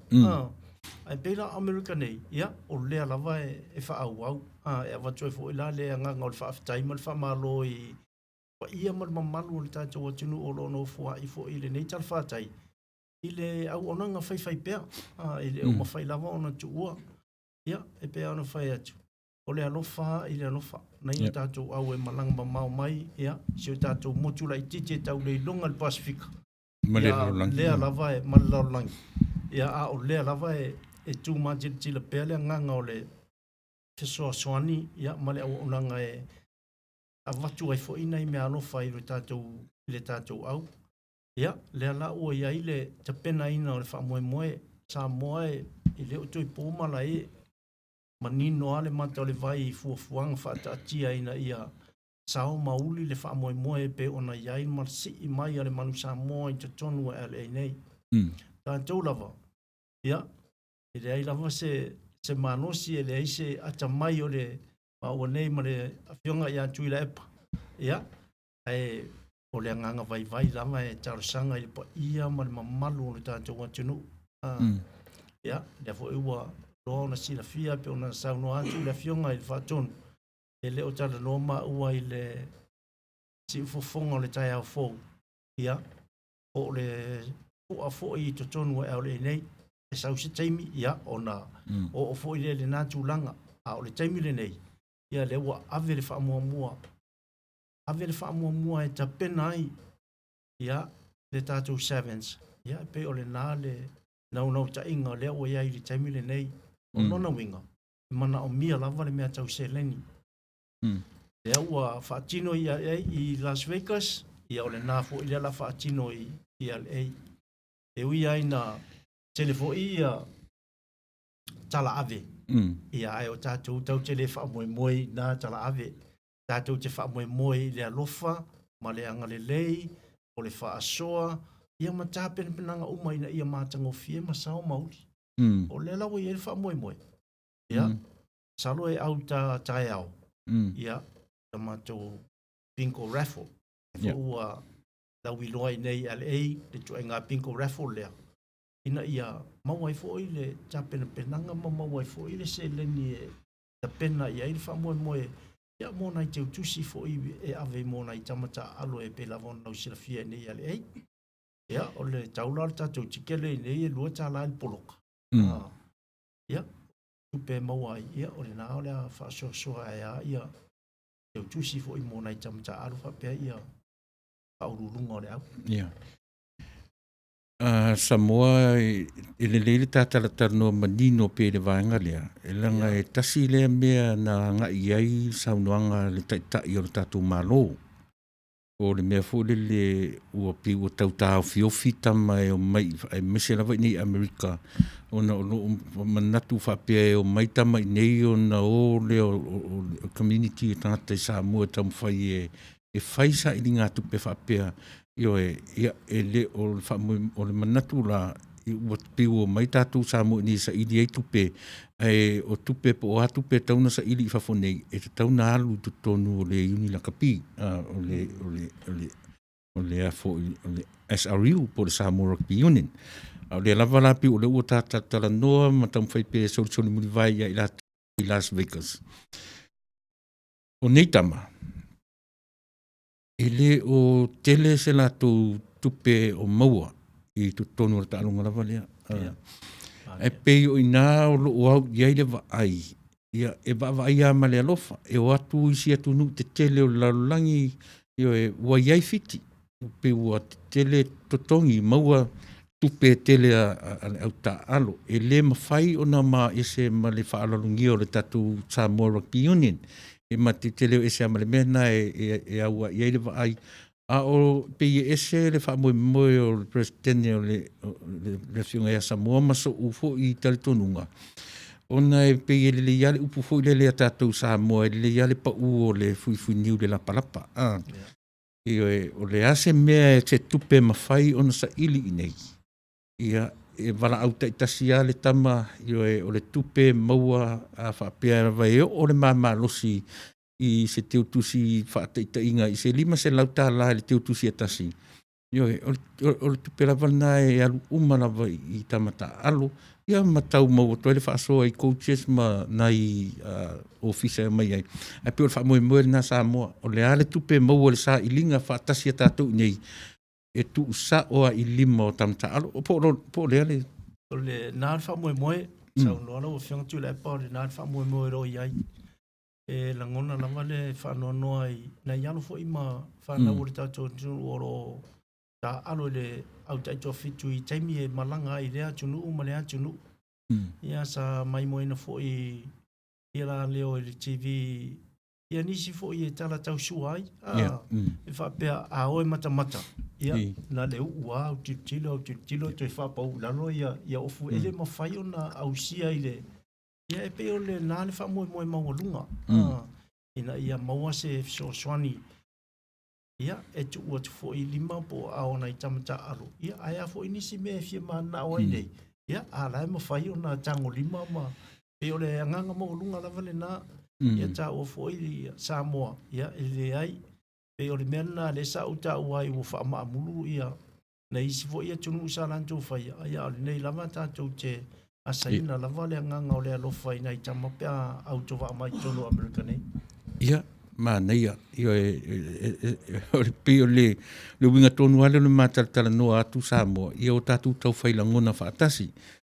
Ae pei la Amerika nei, ia, o lea lava e faaauau. E avatu ai foi la le agaga o le faafetai ma le faamalo i paia ma le mamalu o le tatou atunuu o lo o nofoai foi i lenei talafatai i le auaunaga faifaipea, e le o mafai lava ona tuua. Ia, e pei ona fai atu, o le alofa i le alofa, nai o tatou au e malaga mamao mai, ia, si o tatou motu laitiiti e tau le iloga i le Pasefika. Ma le lalolagi. Lea lava e, ma le lalolagi. Ia, a o lea lava e tumatilatila pea le agaga o le fesoasoani, ia, ma le auaunaga e avatu ai foi nai mea alofa i le tatou au. Ia, lea la ua i ai le tapenaina o le faamoemoe Samoa e le o toe po malae, manino lava le mata o le vai i fuafuaga faataatia ina ia sao ma uli le faamoemoe e pei ona i ai ma sii mai a le manu Samoa i totonu o LA nei. Tatou lava, ia, e leai lava se malosi, e leai se atamai o le maua nei ma le afioga ia Tuilaepa, ia, ae o le agaga vaivai lava e talosaga i le paia ma le mamalu o le tatou atunuu. Ia, lea foi ua loa ona silafia pe ona saunoa atu le afioga i le Faatonu, e le o talanoa maua i le siufofoga o le taeao fou, ia, po o le fua foi i totonu o LA nei, e sau se taimi, ia, ona oo foi lea i lena tulaga. A o le taimi lenei, ia, lea ua ave le faamuamua, ave le faamuamua e tapena ai, ia, le tatou sevens, ia, e pei o lena le naunautaiga lea ua i ai i le taimi lenei. O lona uiga, e manaomia lava le mea tau seleni. Lea ua faatino i LA, i Las Vegas, ia o lena foi lea la faatino i LA. E ui lava ina tele foi ia talaave, ia ae o tatou tatou te le faamoemoe i na talaave. Tatou te faamoemoe i le alofa ma le agalelei, o le faasoa, ia ma tapenapenaga uma ina ia matagofie ma sao ma uli. O lea la ua i ai le faamoemoe. Ia, masalo e au ta taeao, ia, la matou bingo raffle. Lea foi ua lauiloa i inei i LA le ituaiga bingo raffle lea, ina ia maua ai foi le tapenapenaga ma maua ai foi le seleni e tapena i ai le faamoemoe, ia, mo nai teutusi foi e ave mo nai tama taaalo e pei lava ona silafia i inei i LA. Ia, o le tau la o le tatou tikele i inei e $2 i le poloka. Ia, tupe e maua ai, ia, o lena o le a faasoasoa ai lava ia teutusi foi mo nai tama taaalo faapea ia faauluuluga o le au. Ia. Samoa e lelei le ta talatalanoa manino pea i le vaega lea, e leaga e tasi lea mea na agai i ai saunoaga a le Taitai o le tatou Malo. O le mea foi lele ua pei ua tau taofiofi tama e omai, aemaise lava i inei i Amerika, ona o lo o manatu faapea e omai tama i inei ona o lea o le community o tagata i Samoa e taumafai e fai sailiga tupe faapea, ioe, ia, e le o le faamoe, o le manatu la, ua pei ua omai tatou Samoa i inei e saili ai tupe, ae o tupe po o a tupe e tatau ona saili i fafo nei, e tatau ona alu i totonu o le Iuni Lakapi, o le, o le, o le, o le, a foi, o le SRU po o le Samoa Rugby Union. A o lea lava la pei o lea ua ta talanoa ma taumafai pea e solisoli mulivae ia i latou i Las Vegas. O nei tama, e le o tele se latou tupe o maua i totonu o le taaloga lava lea. Ae pei o i ina o loo au i ai le vaai, ia, e vaavaai lava ma le alofa, e o atu isi atunuu tetele o le lalolagi, ioe, ua i ai Fiti, pei ua tetele totogi, maua tupe tele a le au taaalo. E le mafai ona maese ma le faaaloalogia o le tatou Samoa Rugby Union. E matou te le o ese lava ma le mea lena e auai ai le vaai. A o pei e ese le faamoemoe o le Peresetene o le Afioga ia Samoa ma so'u foi talitonuga, ona e pei e lelei lava le upu foi lele a tatou Samoa, e lelei lava le pau o le fuifui niu i le lapalapa. Ioe, o le a se mea, se tupe e mafai ona saili i inei, ia, e valaau taitasi lava le tama, ioe, o le tupe maua a faapea lava e oo le mamalosi i se teutusi faataitaiga i se $500 i le teutusi e tasi, ioe, o le tupe lava lena e alu uma lava i tama taaalo, ia ma tau maua atu ai le faasoa i coaches ma nai ofisa e omai ai. Ae pei o le faamoemoe lena Samoa, o le a le tupe e maua i le sailiga faatasi a tatou i inei, e tuusao lava i lima o tama taaalo. Po o lea le... O lena le faamoemoe, saunoa lau Afioga Tuilaepa, o lena le faamoemoe o lo o i ai. E lagona lava le faanoanoa i nai alo foi ma fanau o le tatou atunuu o lo o taaalo i le au taitoafitu i taimi e malaga ai i lea atunuu ma lea atunuu. Ia sa maimoaina foi ia la leo i le TV ia nisi foi e tala tausua ai. E faapea a o e matamata, ia na le uu lava au tilotilo, au tilotilo toe faapau i lalo ia ofu e le mafai ona ausia i le. Ia e pei o lena le faamoemoe maualuga ina ia maua se fesoasoani, ia e tuu atu foi i lima po o aao o nai tama taaalo, ia ae a foi nisi mea e fia mananao ai nei, ia a la e mafai ona tagolima ma pei o le agaga maualuga lava lena. Ia taua foi Samoa, ia e leai, pei o le mea lena lea sa ou taua ai ua faamaamulu ia nai isi foi atunuu sa latou faia, ia a o lenei lava tatou te asaina lava le agaga o le alofa i nai tama pe a autovaa mai totonu o Amerika nei. Ia, manaia. Ioe, o le pei o le uiga tonu lava lea o le matalatalanoa atu Samoa, ia o tatou taufai lagona faatasi.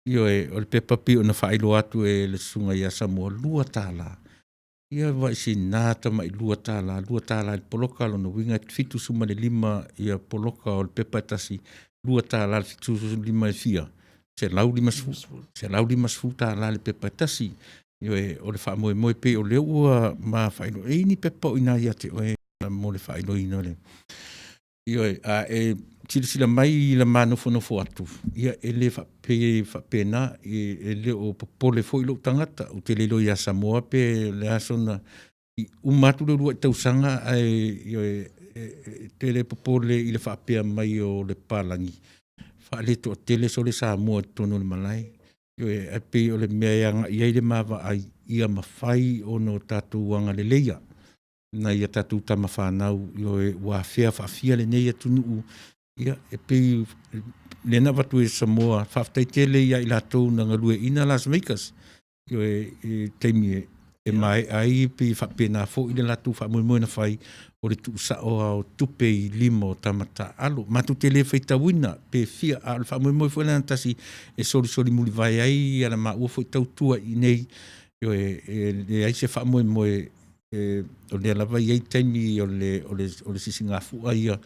Ioe, o le pepa pei ona faailoa atu e le susuga ia Samoa, $2. Ia vaai sina tamai $2, $2 i le poloka, lona uiga e 75 ia poloka o le pepa e tasi, $2 le 75 e fia? 150, $150 le pepa e tasi. Ioe, o le faamoemoe pei o lea ua ma faailoa, e i ai ni pepa o i ina ia te oe mo le faailoaina o le... Ioe, a e silasila mai i le ma nofonofo atu, ia e le faapei faapena, e le o popole foi lou tagata, ou te le iloa ia Samoa pe o le a sona, i uma atu le uluai tausaga ae ioe, e te le popole i le faapea mai o le papalagi, faaletoatele sole Samoa i totonu o le malae. Ioe, ae pei o le mea e agai i ai le ma vaai, ia mafai ona o tatou agaleleia nai a tatou tama fanau, ioe, ua afea faafia lenei atunuu. Ia, e pei lea na avatu e Samoa, faafetai tele ia i latou na galueaiina Las Vegas, ioe, i le taimi e maea ai, pei e faapena foi le latou faamoemoe na fai, o le tuusao lava o tupe i lima o tama taaalo. Matou te le faitauina pe fia, a o le faamoemoe foi lea tasi e solisoli mulivae ai la maua foi tautua i inei, ioe, e leai se faamoemoe, o lea lava e i ai taimi o le sisigafua ia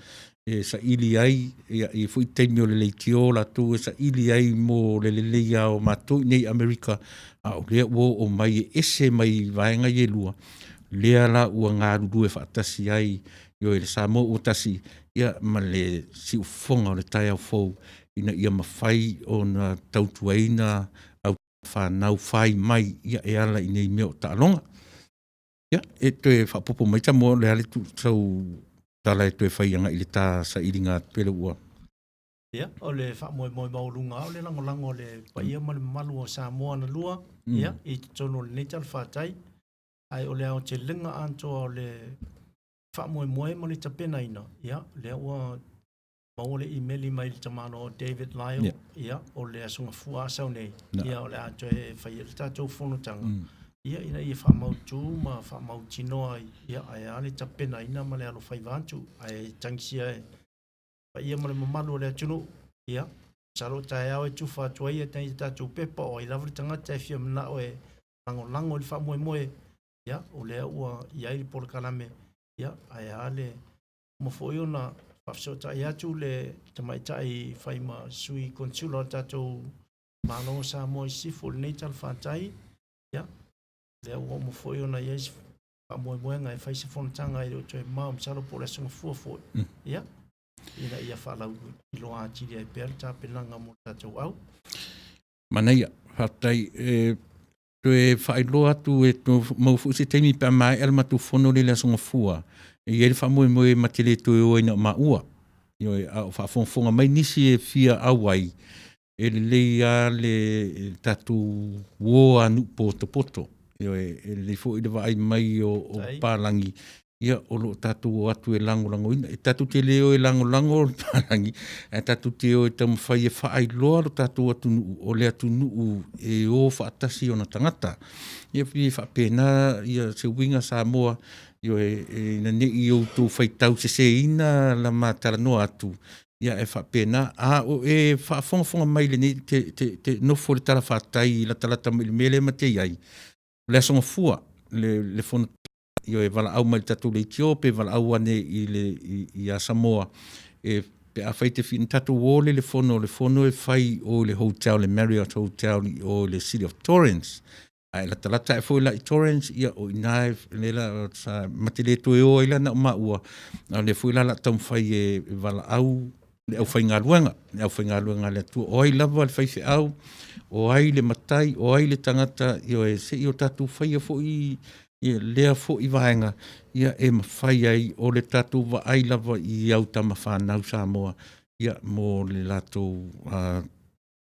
e saili ai, ia e i ai foi taimi o le leitio latou e saili ai mo le lelei lava o matou i inei i Amerika, a o lea ua oo mai e ese mai vaega ia e lua, lea la ua galulue faatasi ai, ioe, le Samoa ua tasi, ia ma le siufofoga o le taeao fou, ina ia mafai ona tautuaina au fanau fai mai e ala i nei mea o taaloga. Ia, e toe faaopoopo mai Samoa o le a sau tala e toe fai agai i le ta sailiga pele ua. Ia, o le faamoemoe maualuga lava o le lagolago a le paia ma le mamalu o Samoa na lua, ia, i totonu o lenei talafatai. Ae o le aotelega atoa o le faamoemoe ma le tapenaina, ia, lea ua maua le imeli mai le tamaloa o David Lyle, yeah. Ia, o le Aso Gafua a sau nei, no. Ia, o le a toe fai ai le tatou fonotaga, ia, ina ia faamautu ma faamautinoa ai, ia, ae a le tapenaina ma le alofaiva atu, ae tagisia e paia ma le mamalu o le atunuu, ia, masalo o taeao e tufa atu ai ia tatou pepa, o ai lava le tagata e fia manao e lagolago i le faamoemoe, ia, o lea ua i ai le polokalame, ia, ae a le uma foi ona faafesootai atu le tamaitai fai ma sui konesula o le tatou Malo o Samoa i Sisifo i lenei talafatai. Ia, lea ua uma foi ona i ai se faamoemoega e fai se fonotaga e le o toe mamao, masalo po o le Aso Gafua foi. Ia, ina ia faalauiloa atili ai pea le tapenaga mo le tatou au. Manaia, faafetai. E toe faailoa atu e maua foi se taimi pe a maea le matou fono lea i le Aso Gafua, e i ai le faamoemoe ma te le toe o ai na o maua. Ioe, a o faafogafoga mai nisi e fia auai, e lelei lava le tatou uo a nuu potopoto. Ioe, e lelei foi le vaai mai o papalagi, ia o lo o tatou o atu e lagolagoina. E tatou te le o e lagolago le papalagi, ae tatou te o e taumafai e faailoa lo tatou atunuu, o le atunuu e o faatasi ona tagata. Ia pei e faapena ia se uiga Samoa, ioe, ina ne i outou faitau seseina la ma talanoa atu, ia ae faapena. A o e faafogafoga mai i lenei, te, te nofo i le talafatai latalata mai i le mea lea ma te i ai, o le Aso Gafua, le fono ioe, valaau mai i le tatou leitio pe valaau ane i le ia Samoa, e pe afai e te fia, ona tatou o lea i le fono, o le fono e fai i o i le hotel, le Marriott Hotel i o i le City of Torrens. A e latalata ae foi la i Torrens, ia o i ina lea la sa ma te le toe o ai la na o maua, a o lea foi la o le a taumafai e valaau le aufaigaluega, le aufaigaluega a le Atua. O ai lava le faifeau, o ai le matai, o ai le tagata, ioe, se i o tatou faia foi lea foi vaega, ia e mafai ai o le tatou vaai lava i au tama fanau Samoa, ia mo le latou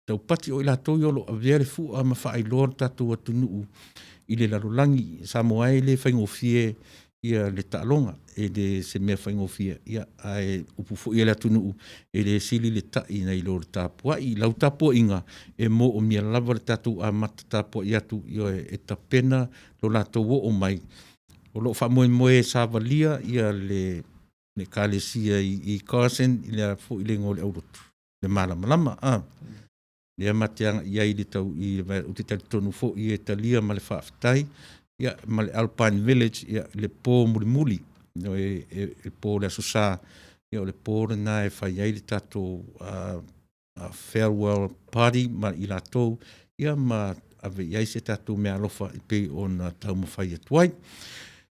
taupati, o i latou ia o lo o avea le fua ma faailoa le tatou atunuu i le lalolagi. Samoa e, e le faigofie ia le taaloga, e le se mea faigofie, ia ae upu foi a le atunuu, e le sili le ta'i nai lo le tapuai. I lau tapuaiga, e moomia lava le tatou amata tapuai atu, ioe, e tapena lo latou oo mai. O lo o faamoemoe e savalia ia le Ekalesia i Carson i le a foi le igoa o le aulotu, le Malamalama, a. Lea ma te agai i ai i le tau i le ou te talitonu foi e talia ma le faafetai, ia ma le Alpine Village ia le po mulimuli, e po o le Aso Sa, ia o le po lena e fai ai le tatou farewell party ma i latou, ia ma ave i ai se tatou meaalofa e pei ona taumafai atu ai.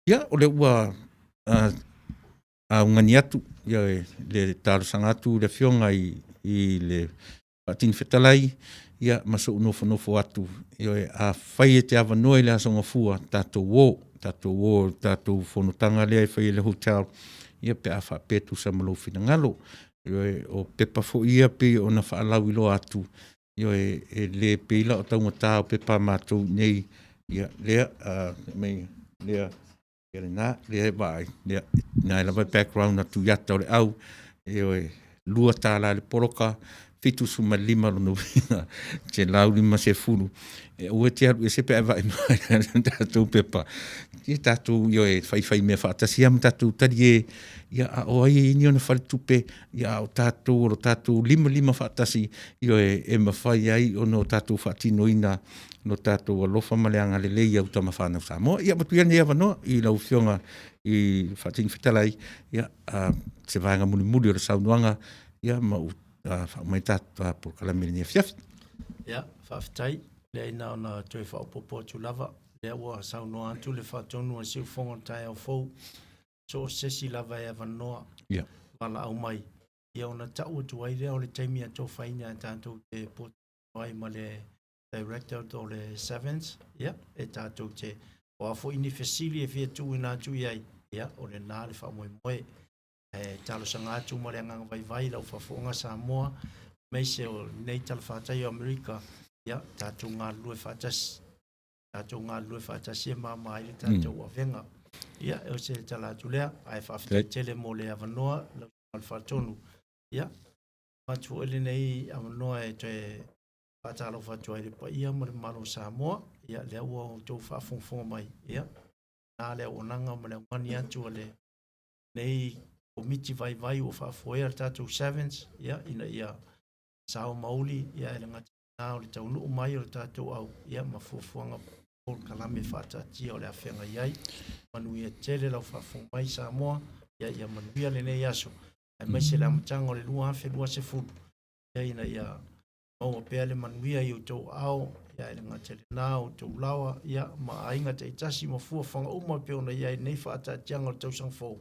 Ia, o lea ua augani atu ia le talosaga atu i le Afioga i le Faatini Fetalai, ia ma so'u nofonofo atu, ioe, afai e te avanoa i le Aso Gafua, tatou o, tatou o i le tatou fonotaga lea e fai i le hotel, ia pe a faapea e tusa ma lou finagalo. Ioe, o pepa foi ia pei ona faalauiloa atu, ioe, e le pei la o taugata o pepa a matou i inei, ia lea, aumai lea, ia lena, lea e vaai, ia lena lava e background atu i ata o le au, ioe, $2 i le poloka, 75 lona uiga, $150. E aua e te alu ese pe a e vaai mai i le tatou pepa. Ia tatou, ioe, faifaimea faatasi lava ma tatou talie, ia a o ai e i ai ni ona faletupe, ia a o tatou o lo o tatou limalima faatasi, ioe, e mafai ai ona tatou faatinoina lo tatou alofa ma le agalelei i au tama fanau Samoa. Ia avatu ia lenei avanoa i lau Afioga i le Faatini Fetalai, ia, se vaega mulimuli o le saunoaga, ia ma ou faauma ai le tatou polokalame i lenei afiafi. Ia, faafetai. Leai na ona toe faaopoopo atu lava, lea ua saunoa atu le faatonu a le siufofoga o le taeao fou, so o se isi lava e avanoa, valaau mai, ia ona tau atu ai lea o le taimi atofaina e tatou te potu ai ma le Director o le Sevens, ia, e tatou te, o a foi ni fesili e fia tuuina atu i ai, ia, o lena le faamoemoe. Ae talosaga atu ma le agaga vaivai i lau faafofoga Samoa, aemaise o lenei talafatai o Amerika, ia, tatou galulue faatasi. Tatou galulue faatasi e mama ai le tatou avega. Ia, o se tala atu lea, ae faafetai tele mo le avanoa, lau Susuga i le Faatonu. Ia, avatu foi lenei avanoa e toe faatalofa atu ai i le paia ma le mamalu o Samoa, ia lea ua outou faafogafoga mai, ia, na le auaunaga ma le augani atu a lenei komiti vaivai ua faafoea le tatou Sevens, ia, ina ia sao ma uli, ia, e le gata i lena o le taunuu mai o le tatou au, ia, ma fuafuaga polokalame faataatia o le a feagai ai. Manuia tele lau faafofoga mai Samoa, ia, ia manuia lenei aso, aemaise le amataga o le 2020, ia, ina ia maua pea le manuia i outou aao, ia, e le gata i lena, o outou laoa, ia, ma aiga taitasi ma fuafuaga uma e pei ona i ai nei faataatiaga o le tausaga fou.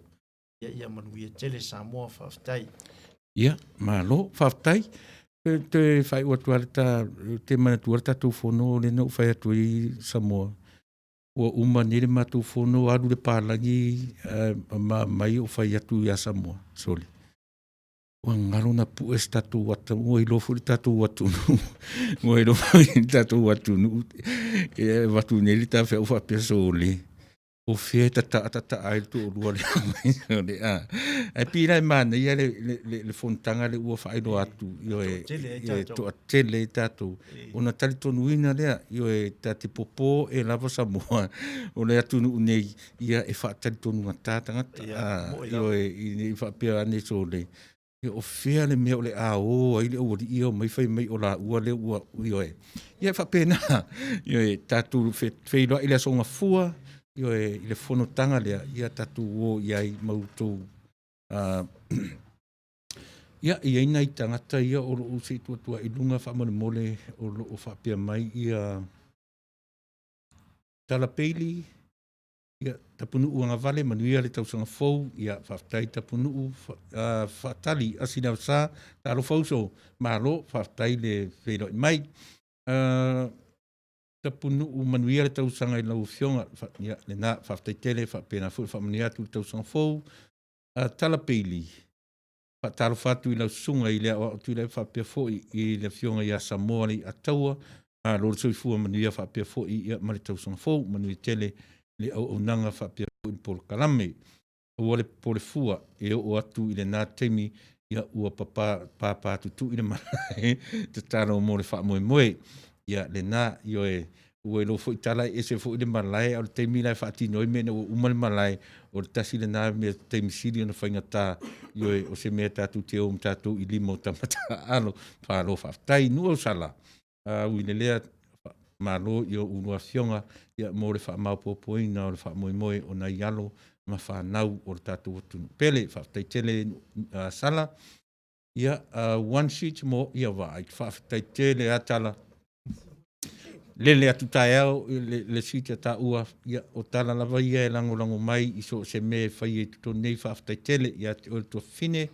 Ia, ia manuia tele Samoa, faafetai. Ia, malo, faafetai. Toe, toe faaiu atu lava le ta, te manatua le tatou fono lea na ou fai atu ai Samoa. Ua uma nei le matou fono, alu le palagi ma mai ou fai atu ia Samoa, sole. Ua galo na pue se tatou ata, ua iloa foi le tatou atunuu, ua iloa foi le tatou atunuu, e avatu nei le tafeau faapea sole, o fea e tataa tataa ai le toalua lea, le a. Ae pei la e manaia le, le, le, le fonotaga lea ua faailoa atu, ioe, e toatele ai tatou, ona talitonuina lea, ioe, ta te popo e lava Samoa, o le atunuu nei, ia e faatalitonugata tagata, ioe, i ne i faapea ane sole, ia o fea le mea o le a o ai le aualii ia omai fai mai o laua lea ua, ioe. Ia e faapena, ioe, tatou feiloai i le Aso Gafua, ioe, i le fonotaga lea, ia tatou o i ai ma outou Ia, e i ai nai tagata ia o lo o se i tuu atu i luga faamolemole o lo o faapea mai ia Tala Peili, ia Tapunuu Agavale, manuia le tausaga fou, ia faafetai Tapunuu, Faatali Asi Leavasa, talofa uso, malo, faafetai le feiloai mai. Tapunuu manuia le tausaga i lau Afioga, ia lena, faafetai tele, faapena foi le faamanuia atu i le tausaga fou. Tala Peili, faatalofa atu i lau susuga i le Aoao Tuilaepa faapea foi i le Afioga ia Samoa Leiataua, malo le soifua manuia faapea foi ia ma le tausaga fou, manuia tele le auaunaga faapea foi le polokalame. Aua le popole fua e oo atu i lena taimi ia ua papa papatutui le malae tatalo mo le faamoemoe. Ia lena, ioe, ua iloa foi tala e ese foi le malae a o le taimi la e faatino ai mea ina ua uma le malae, o le tasi lena mea taimi sili ona faigata, ioe, o se mea tatou te o ma tatou i lima o tama taaalo. Malo faafetai. Nuuausala, ui i le lea, malo i oulua afioga ia mo le faamaopoopoina o le faamoemoe o nai alo ma fanau o le tatou atunuu pele. Faafetai tele Sala. Ia, one sheet mo, ia vaai, faafetai tele lava Tala. Lele atu taeao i le, le sui te taua, ia, o tala lava ia e lagolago mai i so o se mea e faia i totonu nei, faafetai tele ia te oe le tuafafine,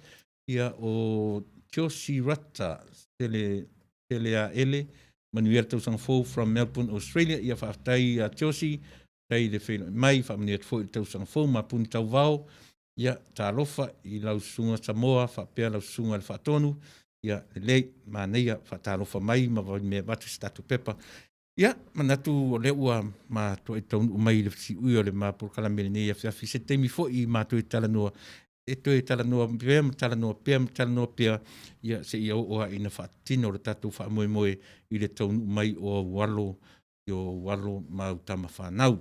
ia o Josie Rata, Sele, Sele A Ele, manuia le tausaga fou from Melbourne, Australia. Ia faafetai ia Josie, faafetai i le feiloai mai, faamanuia atu foi i le tausaga fou, mapuni tauvao, ia talofa i lau susuga Samoa faapea lau susuga i le Faatonu, ia lelei, manaia, faatalofa mai ma valimea avatu se tatou pepa. Ia, manatu o lea ua matuai taunuu mai i le siui o le ma polokalame i lenei afiafi, se taimi foi ma toe talanoa, e toe talanoa pea ma talanoa pea ma talanoa pea, ia seia oo lava ina faatino le tatou faamoemoe i le taunuu mai o au alo, i ou alo ma au tama fanau.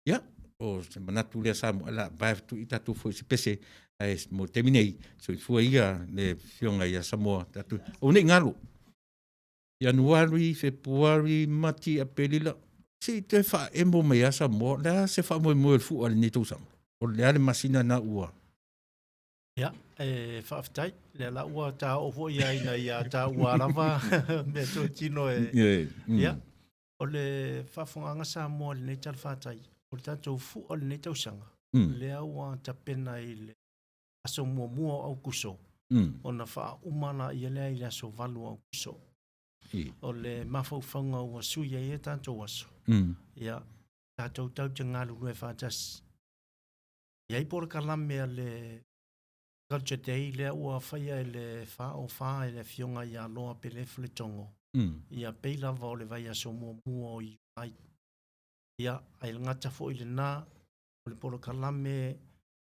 Ia, o se manatu lea Samoa, o le a vae atu i tatou foi se pese, ae mo le taimi nei, soifua ia le Afioga ia Samoa. Tatou, aua ne i galo, Ianuari, Fepuari, Mati, Aperila, se i toe faaemo mai lava Samoa, o le a se faamoemoe o le fua i lenei tausaga? O le a le masina lena ua... Ia, e faafetai. Lea la ua ta oo foi ia ina ia taua lava mea totino e... Ia, o le faafofogaaga Samoa i lenei talafatai, o le tatou fua o lenei tausaga, lea ua tapena i le aso muamua o Aukuso, ona faauma laia lea i le aso 8 o Aukuso. O le mafaufauga ua sui ai e tatou aso, ia, tatou tau te galulue faatasi. E i ai polokalame a le Culture Day lea ua faia i le 4 o 4 e le Afioga ia Loa Pele Faletogo, ia pei lava o le vaiaso muamua o Iulai. Ia, ae gata foi lena, o le polokalame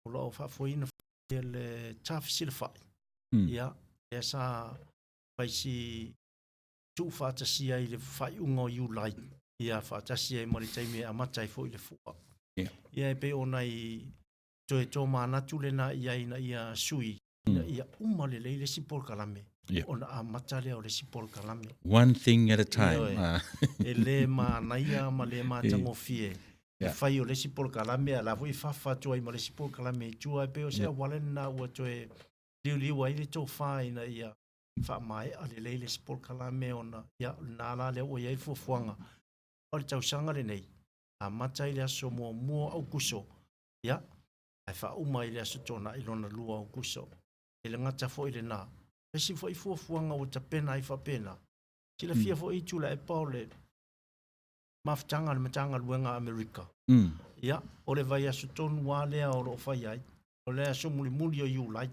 o lo o faafoeina foi e le Tafesilafai, ia, lea sa fai si tuufaatasia i le faaiuga o Iulai, ia faatasi ai ma le taimi e amata ai foi le fua. Ia e pei o nai toe tomanatu lena i ai ina ia sui, ina ia uma lelei le isi polokalame, ona amata lea o le isi polokalame. One thing at a time. Ioe. E le manaia ma le matagofie le fai o le isi polokalame, a o la foi e fafa atu ai ma le isi polokalame i tua, e pei o se auala lena ua toe liuliu ai le tofa ina ia faamaea lelei le isi polokalame ona, ia, o lena la lea ua i ai le fuafuaga o le tausaga lenei, amata i le aso muamua o Aukuso, ia, ae faauma i le aso Toonai lona lua o Aukuso. E le gata foi lena, le isi foi fuafuaga ua tapena ai faapena, silafia foi i Tuilaepa o le mafutaga a le Matagaluega a Amerika, ia, o le vaiaso tonu lava lea o lo o fai ai, o le aso mulimuli o Iulai.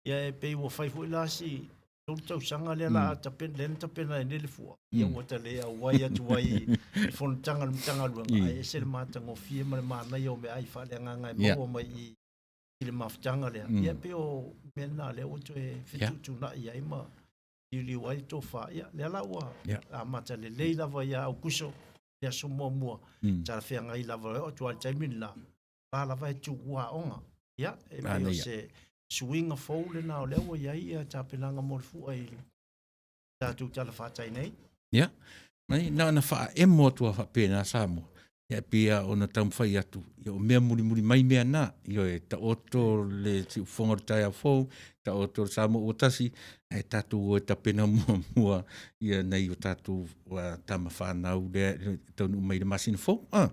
Ia e pei ua fai foi la si tolu tausaga lea la tapena, lea na tapena ai nei le fua, ia ua ta le auai atu ai i fonotaga a le Matagaluega, ae ese le matagofie ma le manaia o meaai faaleagaga e maua mai i i le mafutaga lea. Ia e pei o mea na lea ua toe fetuutuunai ai ma liuliu ai le tofa. Ia lea la ua amata lelei lava ia Aukuso, le aso muamua, talafeagai lava e oo atu lava i le taimi lena, la lava e tuua aoga. Ia, e pei o se suiga fou lena o lea ua i ai ia tapenaga mo le fua i le tatou talafatai nei. Ia, mai na ona faaemo atu lava faapena Samoa, ia e pei lava ona taumafai atu, ia o mea mulimuli mai mea na, ioe, taoto le siufofoga o le taeao fou, taoto le Samoa ua tasi, ae tatou o e tapena muamua ia nai o tatou tama fanau lea e taunuu mai i le masina fou. Ah.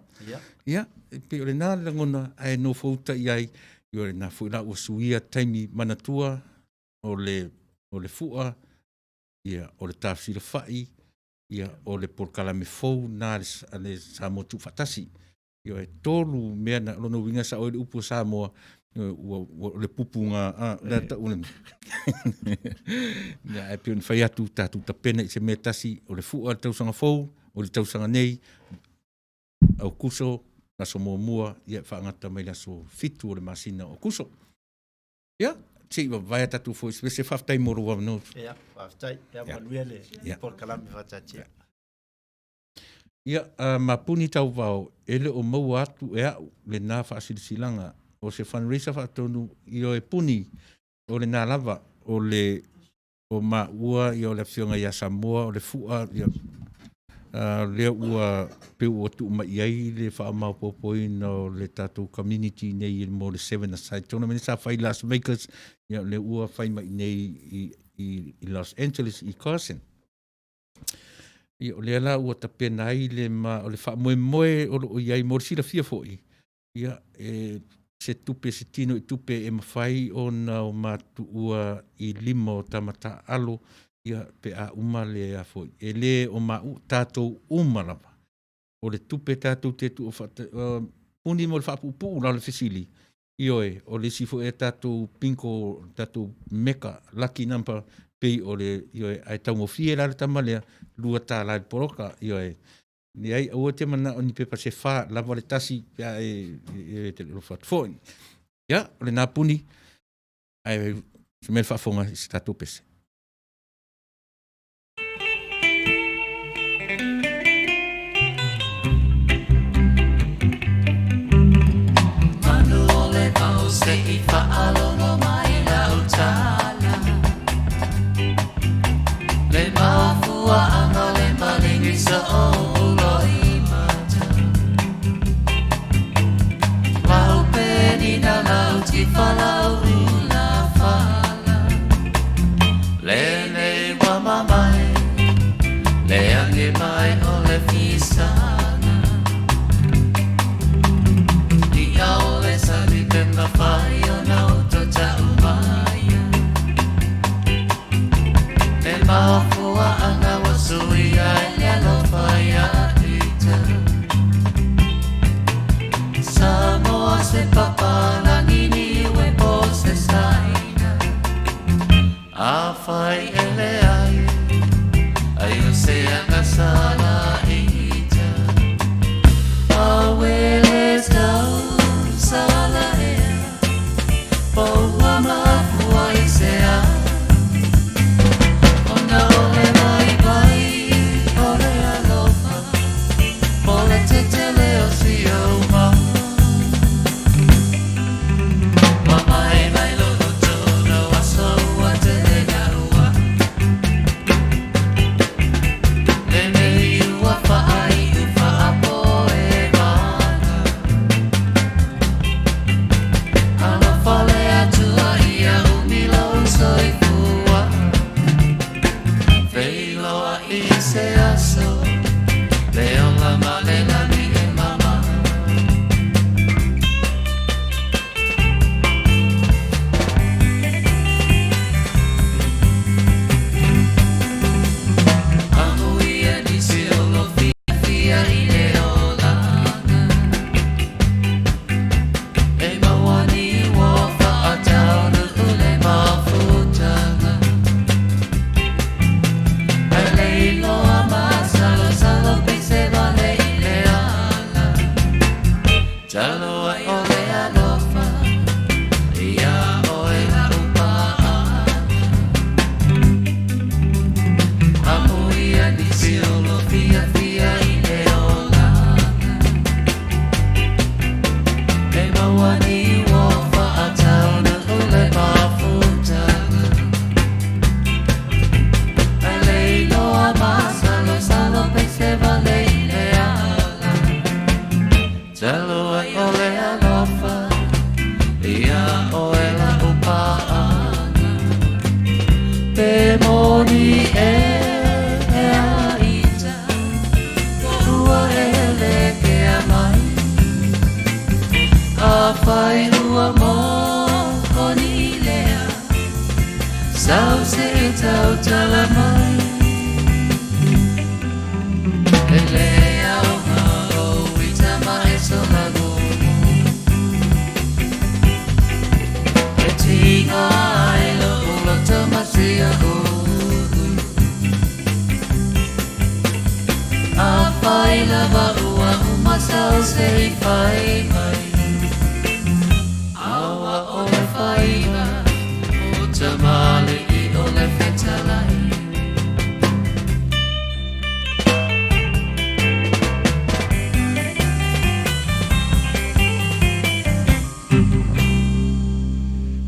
Ia, e pei o lena le lagona, ae nofouta i ai, ia o lena foi la ua suia taimi manatua o le, o le fua, ia, o le tafesilafai, ia, o le polokalame fou lena a le Samoa Tuufaatasi. Ia, e tolu mea na, lona uiga e sao ai le upu a Samoa, ua, ua, o le pupuga, a, lea tau le Ia, ae pei ona fai atu, tatou tapena i se mea tasi, o le fua o le tausaga fou, o le tausaga nei, Aukuso, aso muamua, ia faagata mai le aso 7 o le masina o Aukuso. Ia, se i vavae a tatou foi se faafetai mo lou avanoa. Ia, faafetai. Ia, manuia le polokalame faataatia. Ia, ma puni tauvao, e le o maua atu e au lena faasilasilaga o se fundraiser faatonu, ioe puni, o lena lava, o le o maua, ia o le afioga ia Samoa, o le fua, ia, lea ua pei ua tuu mai i ai le faamaopoopoina o le tatou community nei mo le seven aside tournament sa fai i Las Vegas, ia lea ua fai mai nei i Los Angeles i Carson. Ia, o lea la ua tapena ai le ma, o le faamoemoe o lo o i ai mo le silafia foi, ia, e se tupe, se tino i tupe e mafai ona o matuua i lima o tama taaalo, ia, pe a uma le a foi, e le o maua, tatou uma lava. O le tupe tatou te tuu faata, puni mo le faapuupuu la o le fesili, ioe, o le isi foi a tatou bingo, tatou meka, lucky number, pei o le, ioe, ae taugofie la le tama lea, $2 i le poloka, ioe. Leai, aua e te manao i ni pepa se fa, lava le tasi pe a e, e te alofa atu foi. Ia, o lena puni, ae se mea le faafofoga i se tatou pese. Manu o le vao se i faalogo mai lau tala Le mafuaaga le maligi sa ou loimata Lau penina lau tifa lau ula fala Lenei ua mamae Le age mai o le fisaga Ia o le sali pe mafai ona uto tau maia E mafuaaga ua suia e le alofa ia ita Samoa se papalagi niue po se Saina Afai e leai ai o se agasala ita Awele tau sala ea Po ua mafua i se a Ona o le vaivai o le alofa Po le tetele o si ou mau Mamae mai lou tonu aso ua tele gaua Lenei ua faaiu faapo e vana Alofa le Atua ia umi lou soifua Feiloai i se aso Le ola ma le lagi e mama. Amuia nisi o lo fiafia i le olaga E maua ni ua faataunuu le mafutaga Ae le iloa masalosalo pe se vale i le ala Talo ai o le alofa Ia oe lau paaga Amuia nisi o lo fiafia i le olaga E maua ni ua faataunuu le mafutaga Ae le iloa masalosalo pe se vale i le ala Talo ai o le alofa Ia oe lau paaga Pe moni e e a ita Ua e le kea mai Afai ua moni lea Sau se tautala mai E le aoga o ita ma e sola gumu E tiga ai lo uloto masia ulu Afai lava ua uma sau se i fai mai Aua o le faiva o tamali'i o le fetalai.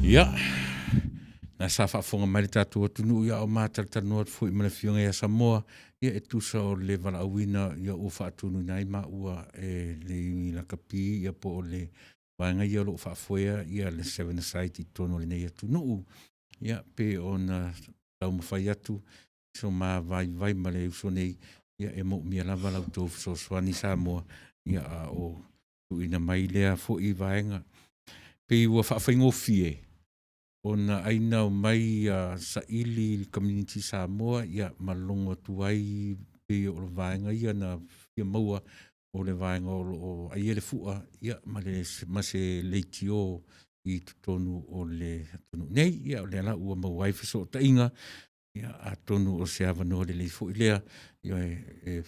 Ia, na sa faafofoga mai le tatou atunuu ia o matalatalanoa atu foi ma le afioga ia Samoa, ia e tusa o le valaauina ia ua faatunuina ai maua e le Iuni Lakapi ia po o le vaega ia o lo o faafoea ia le Seven Aside i totonu o lenei atunuu. Ia, pe ona taumafai atu so ma vaivai ma le uso nei, Ia, e moomia lava la outou fesoasoani Samoa, ia, a o tuuina mai lea foi vaega. Pei ua faafaigofie ona aina omai ia saili i le community Samoa, ia, ma logo atu ai pei o le vaega ia na fia maua o le vaega o lo o aia le fua, ia, ma le ma se leitio i totonu o le atunuu nei. Ia, o lea la ua maua ai fesootaiga, ia, atonu o se avanoa lelei foi lea, ia, e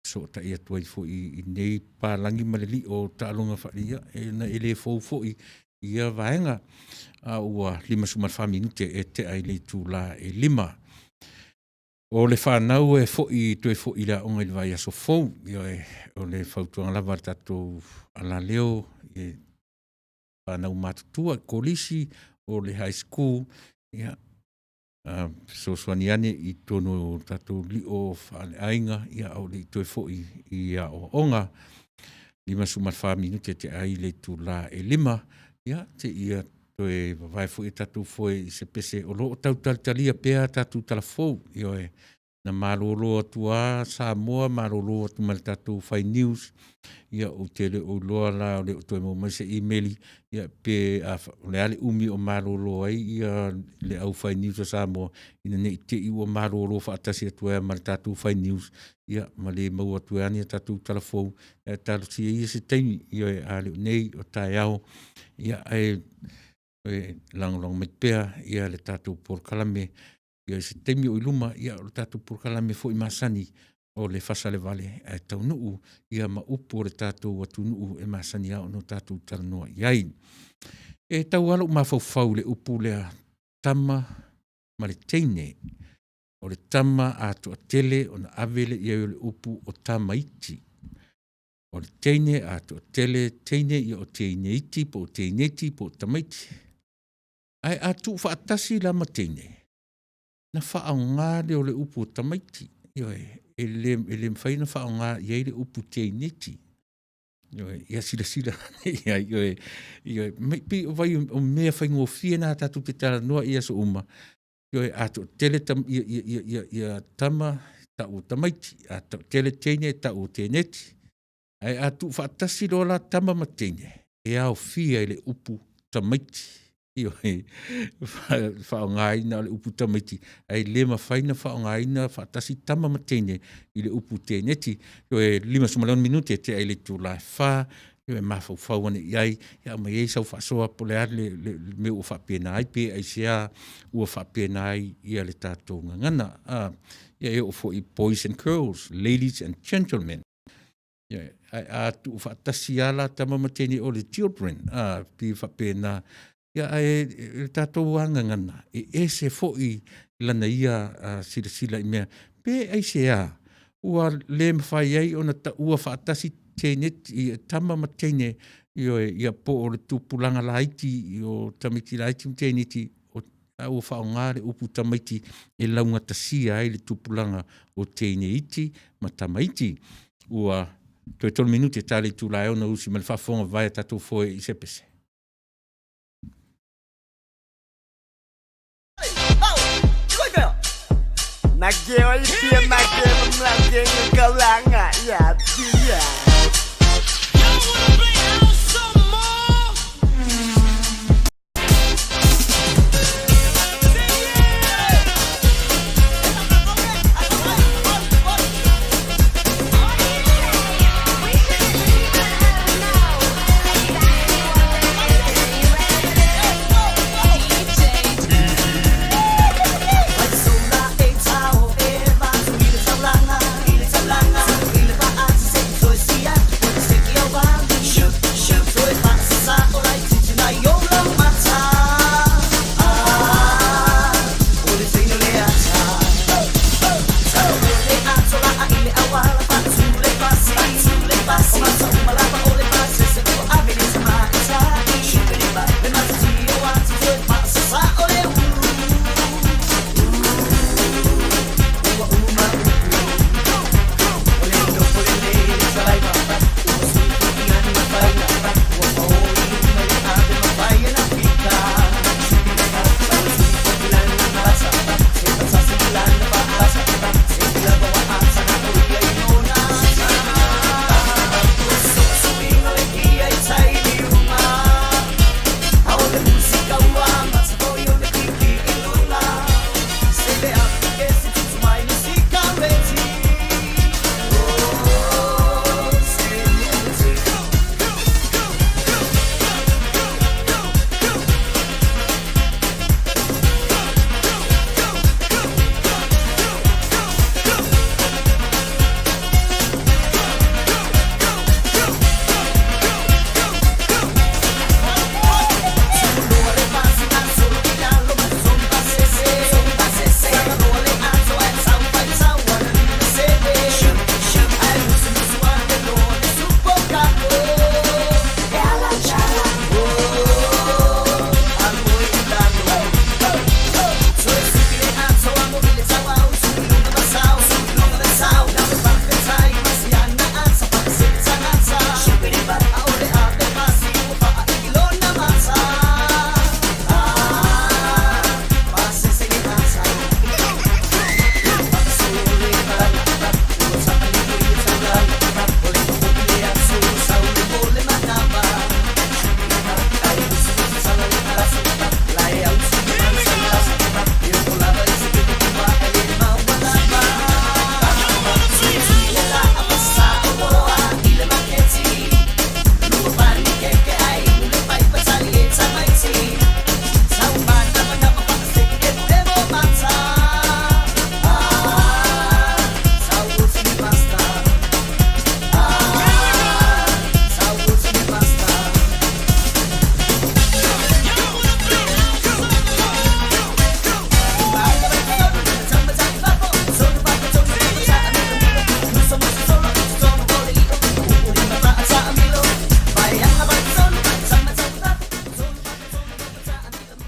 fesootai atu ai foi i nei palagi ma le lio o taaloga faale, ia, ona e le fou foi i ia vaega. A ua 54 minute e tea i le itula e 5. O le fanau e foi toe foi i le aoga i le vaiaso fou, ioe, o le fautuaga lava a le tatou alaleo i fanau matutua, kolisi o le high school, ia, fesoasoani ane i totonu o tatou lio faaleaiga, ia a o le i toe foi i aoaoga. 54 minute tea ai le itula e 5, ia, seia toe vavae foi a tatou foe i se pese o lo o tau talitalia pea a tatou talafou. Ioe, na malolo atu lava Samoa, malolo atu ma le tatou fai news, ia ou te le o iloa la o le o toe maua mai se imeli, ia pe a, o le a le umi o malolo ai ia le au fai news a Samoa, ina ne i te i ua malolo faatasi atu ai ma le tatou fai news, ia ma le maua atu ai ni a tatou talafou. Ae talosia ia se taimi, ioe, a le o nei o taeao, ia ae e lagolago mai pea ia le tatou polokalame ia i se taimi o i luma, ia o le tatou polokalame foi masani o le fasalevale ae taunuu ia ma upu o le tatou atunuu e masani lava ona tatou talanoa i ai. E tau lava lou mafaufau i le upu lea tama ma le teine. O le tama a toatele ona ave lea i ai o le upu o tamaiti. O le teine a toatele teine, ia o teineiti po o teineti po o tamaiti. Ae a tuufaatasi la ma teine, na faaaoga lea o le upu o tamaiti, ioe, e le mafai ona faaaoga i ai le upu teineti. Ioe, ia silasila ane i ai, ioe, ioe, pei o mea faigofie na tatou te talanoa i aso uma, ioe, a toatele tama tau o tamaiti, a toatele teine tau o teineti. Ae a tuufaatasi loa la tama ma teine, e aofia i le upu tamaiti, ioe, faaaogaina o le upu tamaiti, ae le mafai ona faaaogaina faatasi tama ma teine i le upu teineti. Toe 56 minute e tea i le itula e 4, toe mafaufau ane i ai, aumai ai sau faasoa po o le a le mea ua faapena ai, pe aisea ua faapena ai le tatou gagana. Ia e oo foi i boys and girls, ladies and gentlemen. Ioe, ae a tuufaatasi lava la tama ma teine o le children, a, pei e faapena. Ia ae o le tatou lava gagana, e ese foi lana ia silasila i mea, pe aisea ua le mafai ai ona taua faatasi teine, tama ma teine, ioe, ia po o le tupulaga laiti o tamaiti laiti ma teineiti, a ua faaaoga le upu tamaiti e laugatasia ai le tupulaga o teine iti ma tamaiti. Ua toe 3 minute e ta i le itula e 6 usi mai le faafofoga, vae a tatou foe i se pese.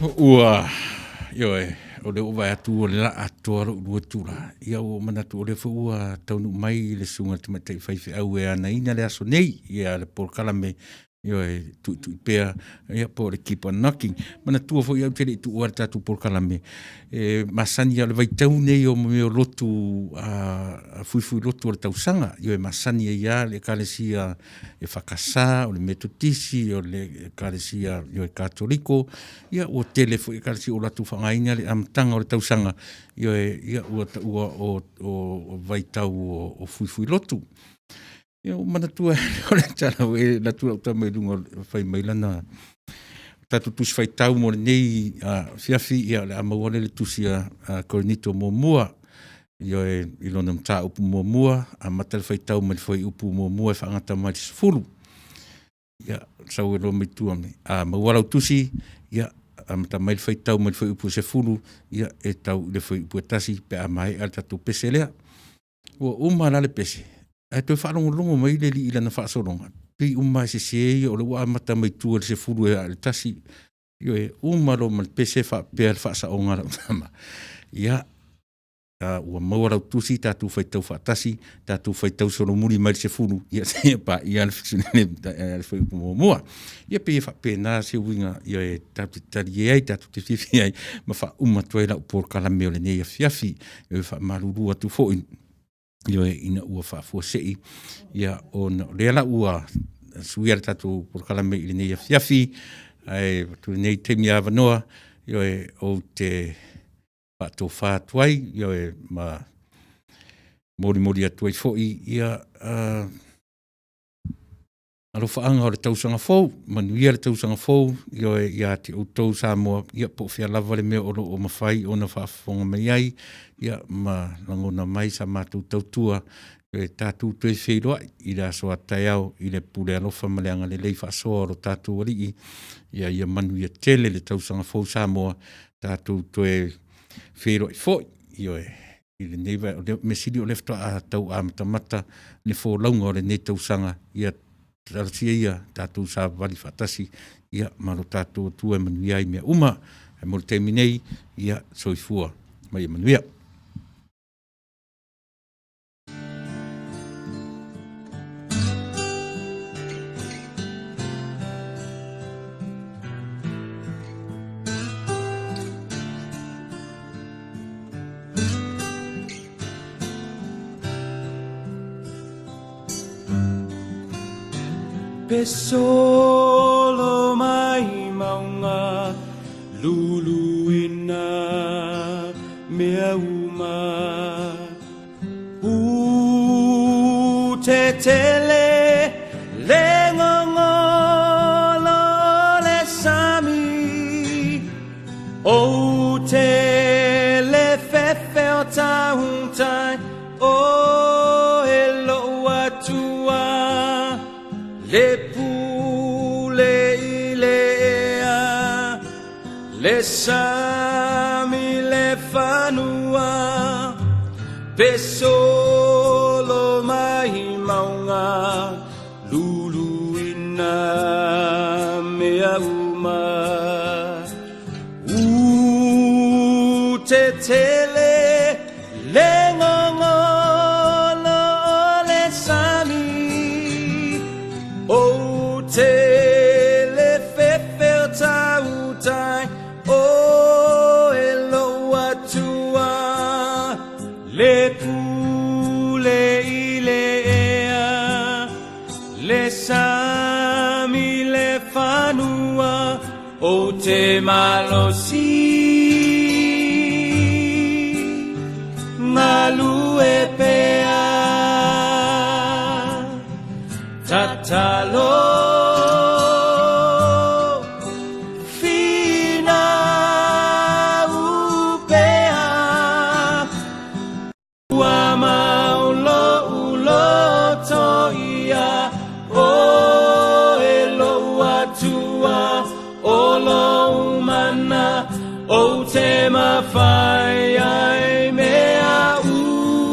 Ua, ioe, o lea ua vaai atu ua lelaa atoa lou 2 itula. Ia ua ou manatu o lea foi ua taunuu mai le susuga i le tamaitai faifeau e anaina le aso nei, ia le polokalame, ioe, tuitui pea, ia po o le keep on knocking. Manatua foi au te le i tuua le tatou polokalame, e masani lava o le vaitau nei o mea o lotu a fuifui lotu o le tausaga, ioe, masani ai lava le Ekalesia EFKS, o le Metotisi, o le Ekalesia Katoliko, ia ua tele foi Ekalesia ua latou faaaogaina le amataga o le tausaga, ioe, ia ua taua o vaitau o fuifui lotu. Ia ua manatua ai o le tala foi e alu atu lau tama i luga fai mai lana tatou Tusi Faitau mo lenei afiafi, ia o le a maua lea i le Tusi a Korinito muamua, ioe, i lona mataupu muamua, amata le faitau mai le fuaiupu muamua e faagata mai le 10. Ia, sau ai loa mai tua, a maua lau tusi, ia amata mai le faitau mai le fuaiupu 10, ia e tau i le fuaiupu e 1 pe a maea le tatou pese lea. Ua uma la le pese, ae toe faalogologo mai le alii i lana faasologa, pei uma lava e sese ia, o lea ua amata mai tua i le 10 e ae i le 1. Ioe, uma loa ma le pese faapea le faasaoga a lau tama, ia, ua maua lau tusi, tatou faitau faatasi, tatou faitau solomuli mai le 10, ia seia paia le fuaiupu muamua. Ia pei e faapena se uiga ia e tatou te talie ai, tatou te fiafia ai ma faauma atu ai lau polokalame o lenei afiafi. E faamalulu atu foi, ioe, ina ua faafuasei, ia ona o lea la ua suia le tatou polokalame i lenei afiafi, ae avatu lenei taimi avanoa, ioe, ou te faatofa atu ai, ioe, ma molimoli atu ai foi ia alofaaga o le tausaga fou, manuia le tausaga fou, ioe, ia te outou Samoa, ia po o fea lava le mea o lo o mafai ona faafofoga mai ai, ia ma lagona mai sa matou tautua, e tatou toe feiloai i le aso a taeao i le pule alofa ma le agalelei faasoa o lo tatou Alii. Ia ia manuia tele le tausaga fou Samoa, tatou toe feiloai foi, ioe, i lenei vaega. O le mea sili o lea faatoa tau amatamata le folauga o lenei tausaga, ia talosia ia tatou savavali faatasi, ia ma lo tatou Atua e manuia ai mea uma. Ae mo le taimi nei, ia soifua ma ia manuia. Pe solo mai mauga luluina mea uma U te tele le gogolo o le sami Ou te le fefe o tautai O e lou Atua Le pule i le ea Le sami le fanua Pe solo mai mauga Luluina mea uma U te tele le gogolo o le sami Ou te le fefe o tautai O e lou Atua Le pule i le ea Le sami le fanua Ou te malosi Galue pea Tatalo Finau pea Ua mau lou loto ia oe lou Atua o lou mana ou te mafai ai mea uma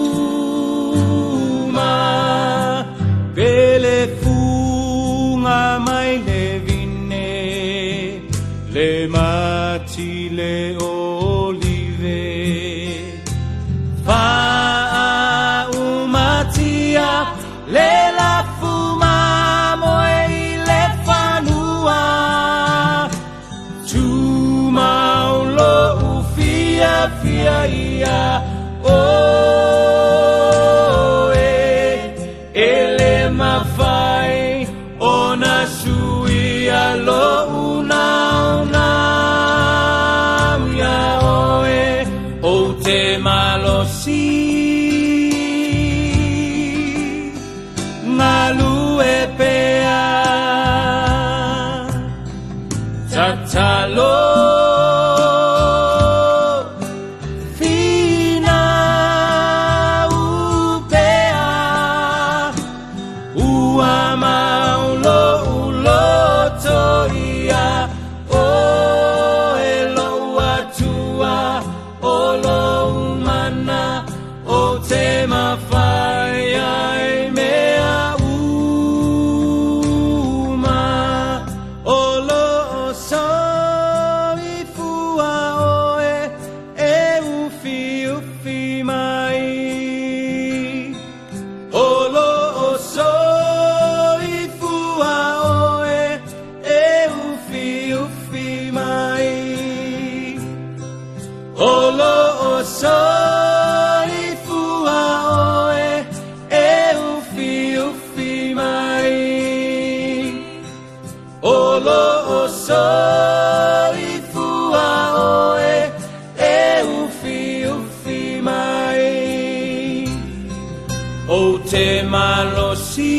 Pele fuga mai le vine le mai. mati le olive. Faaumatia le lafu mamoe i le fanua. Tumau lo'u fiafia ia oe, e le mafai ona suia lo'u naunau iā oe. Ou te malosi galue pea. Tatalo finau pea, ua mau lo'u loto ia oe lo'u Atua, o lou mana ou te mafai ai mea uma. O loo soifua oe e ufiufi mai. O loo soifua oe e ufiufi mai. O loo soifua oe e ufiufi mai. O loo soifua oe e ufiufi mai. Ou te malosi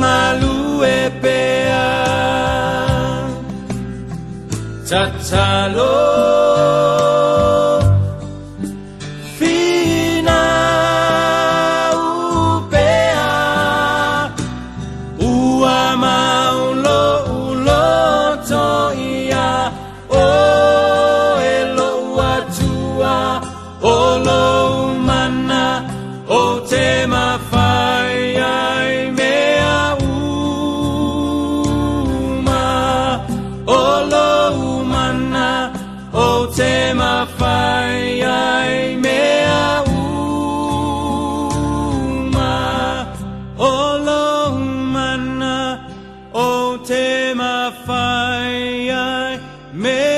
galue pea. Tatalo finau pea, ua mau lo'u loto ia oe lo'u Atua, o lou mana ou te mafai ai mea uma. O lou mana ou te mafai ai mea uma. O lou mana ou te mafai ai mea.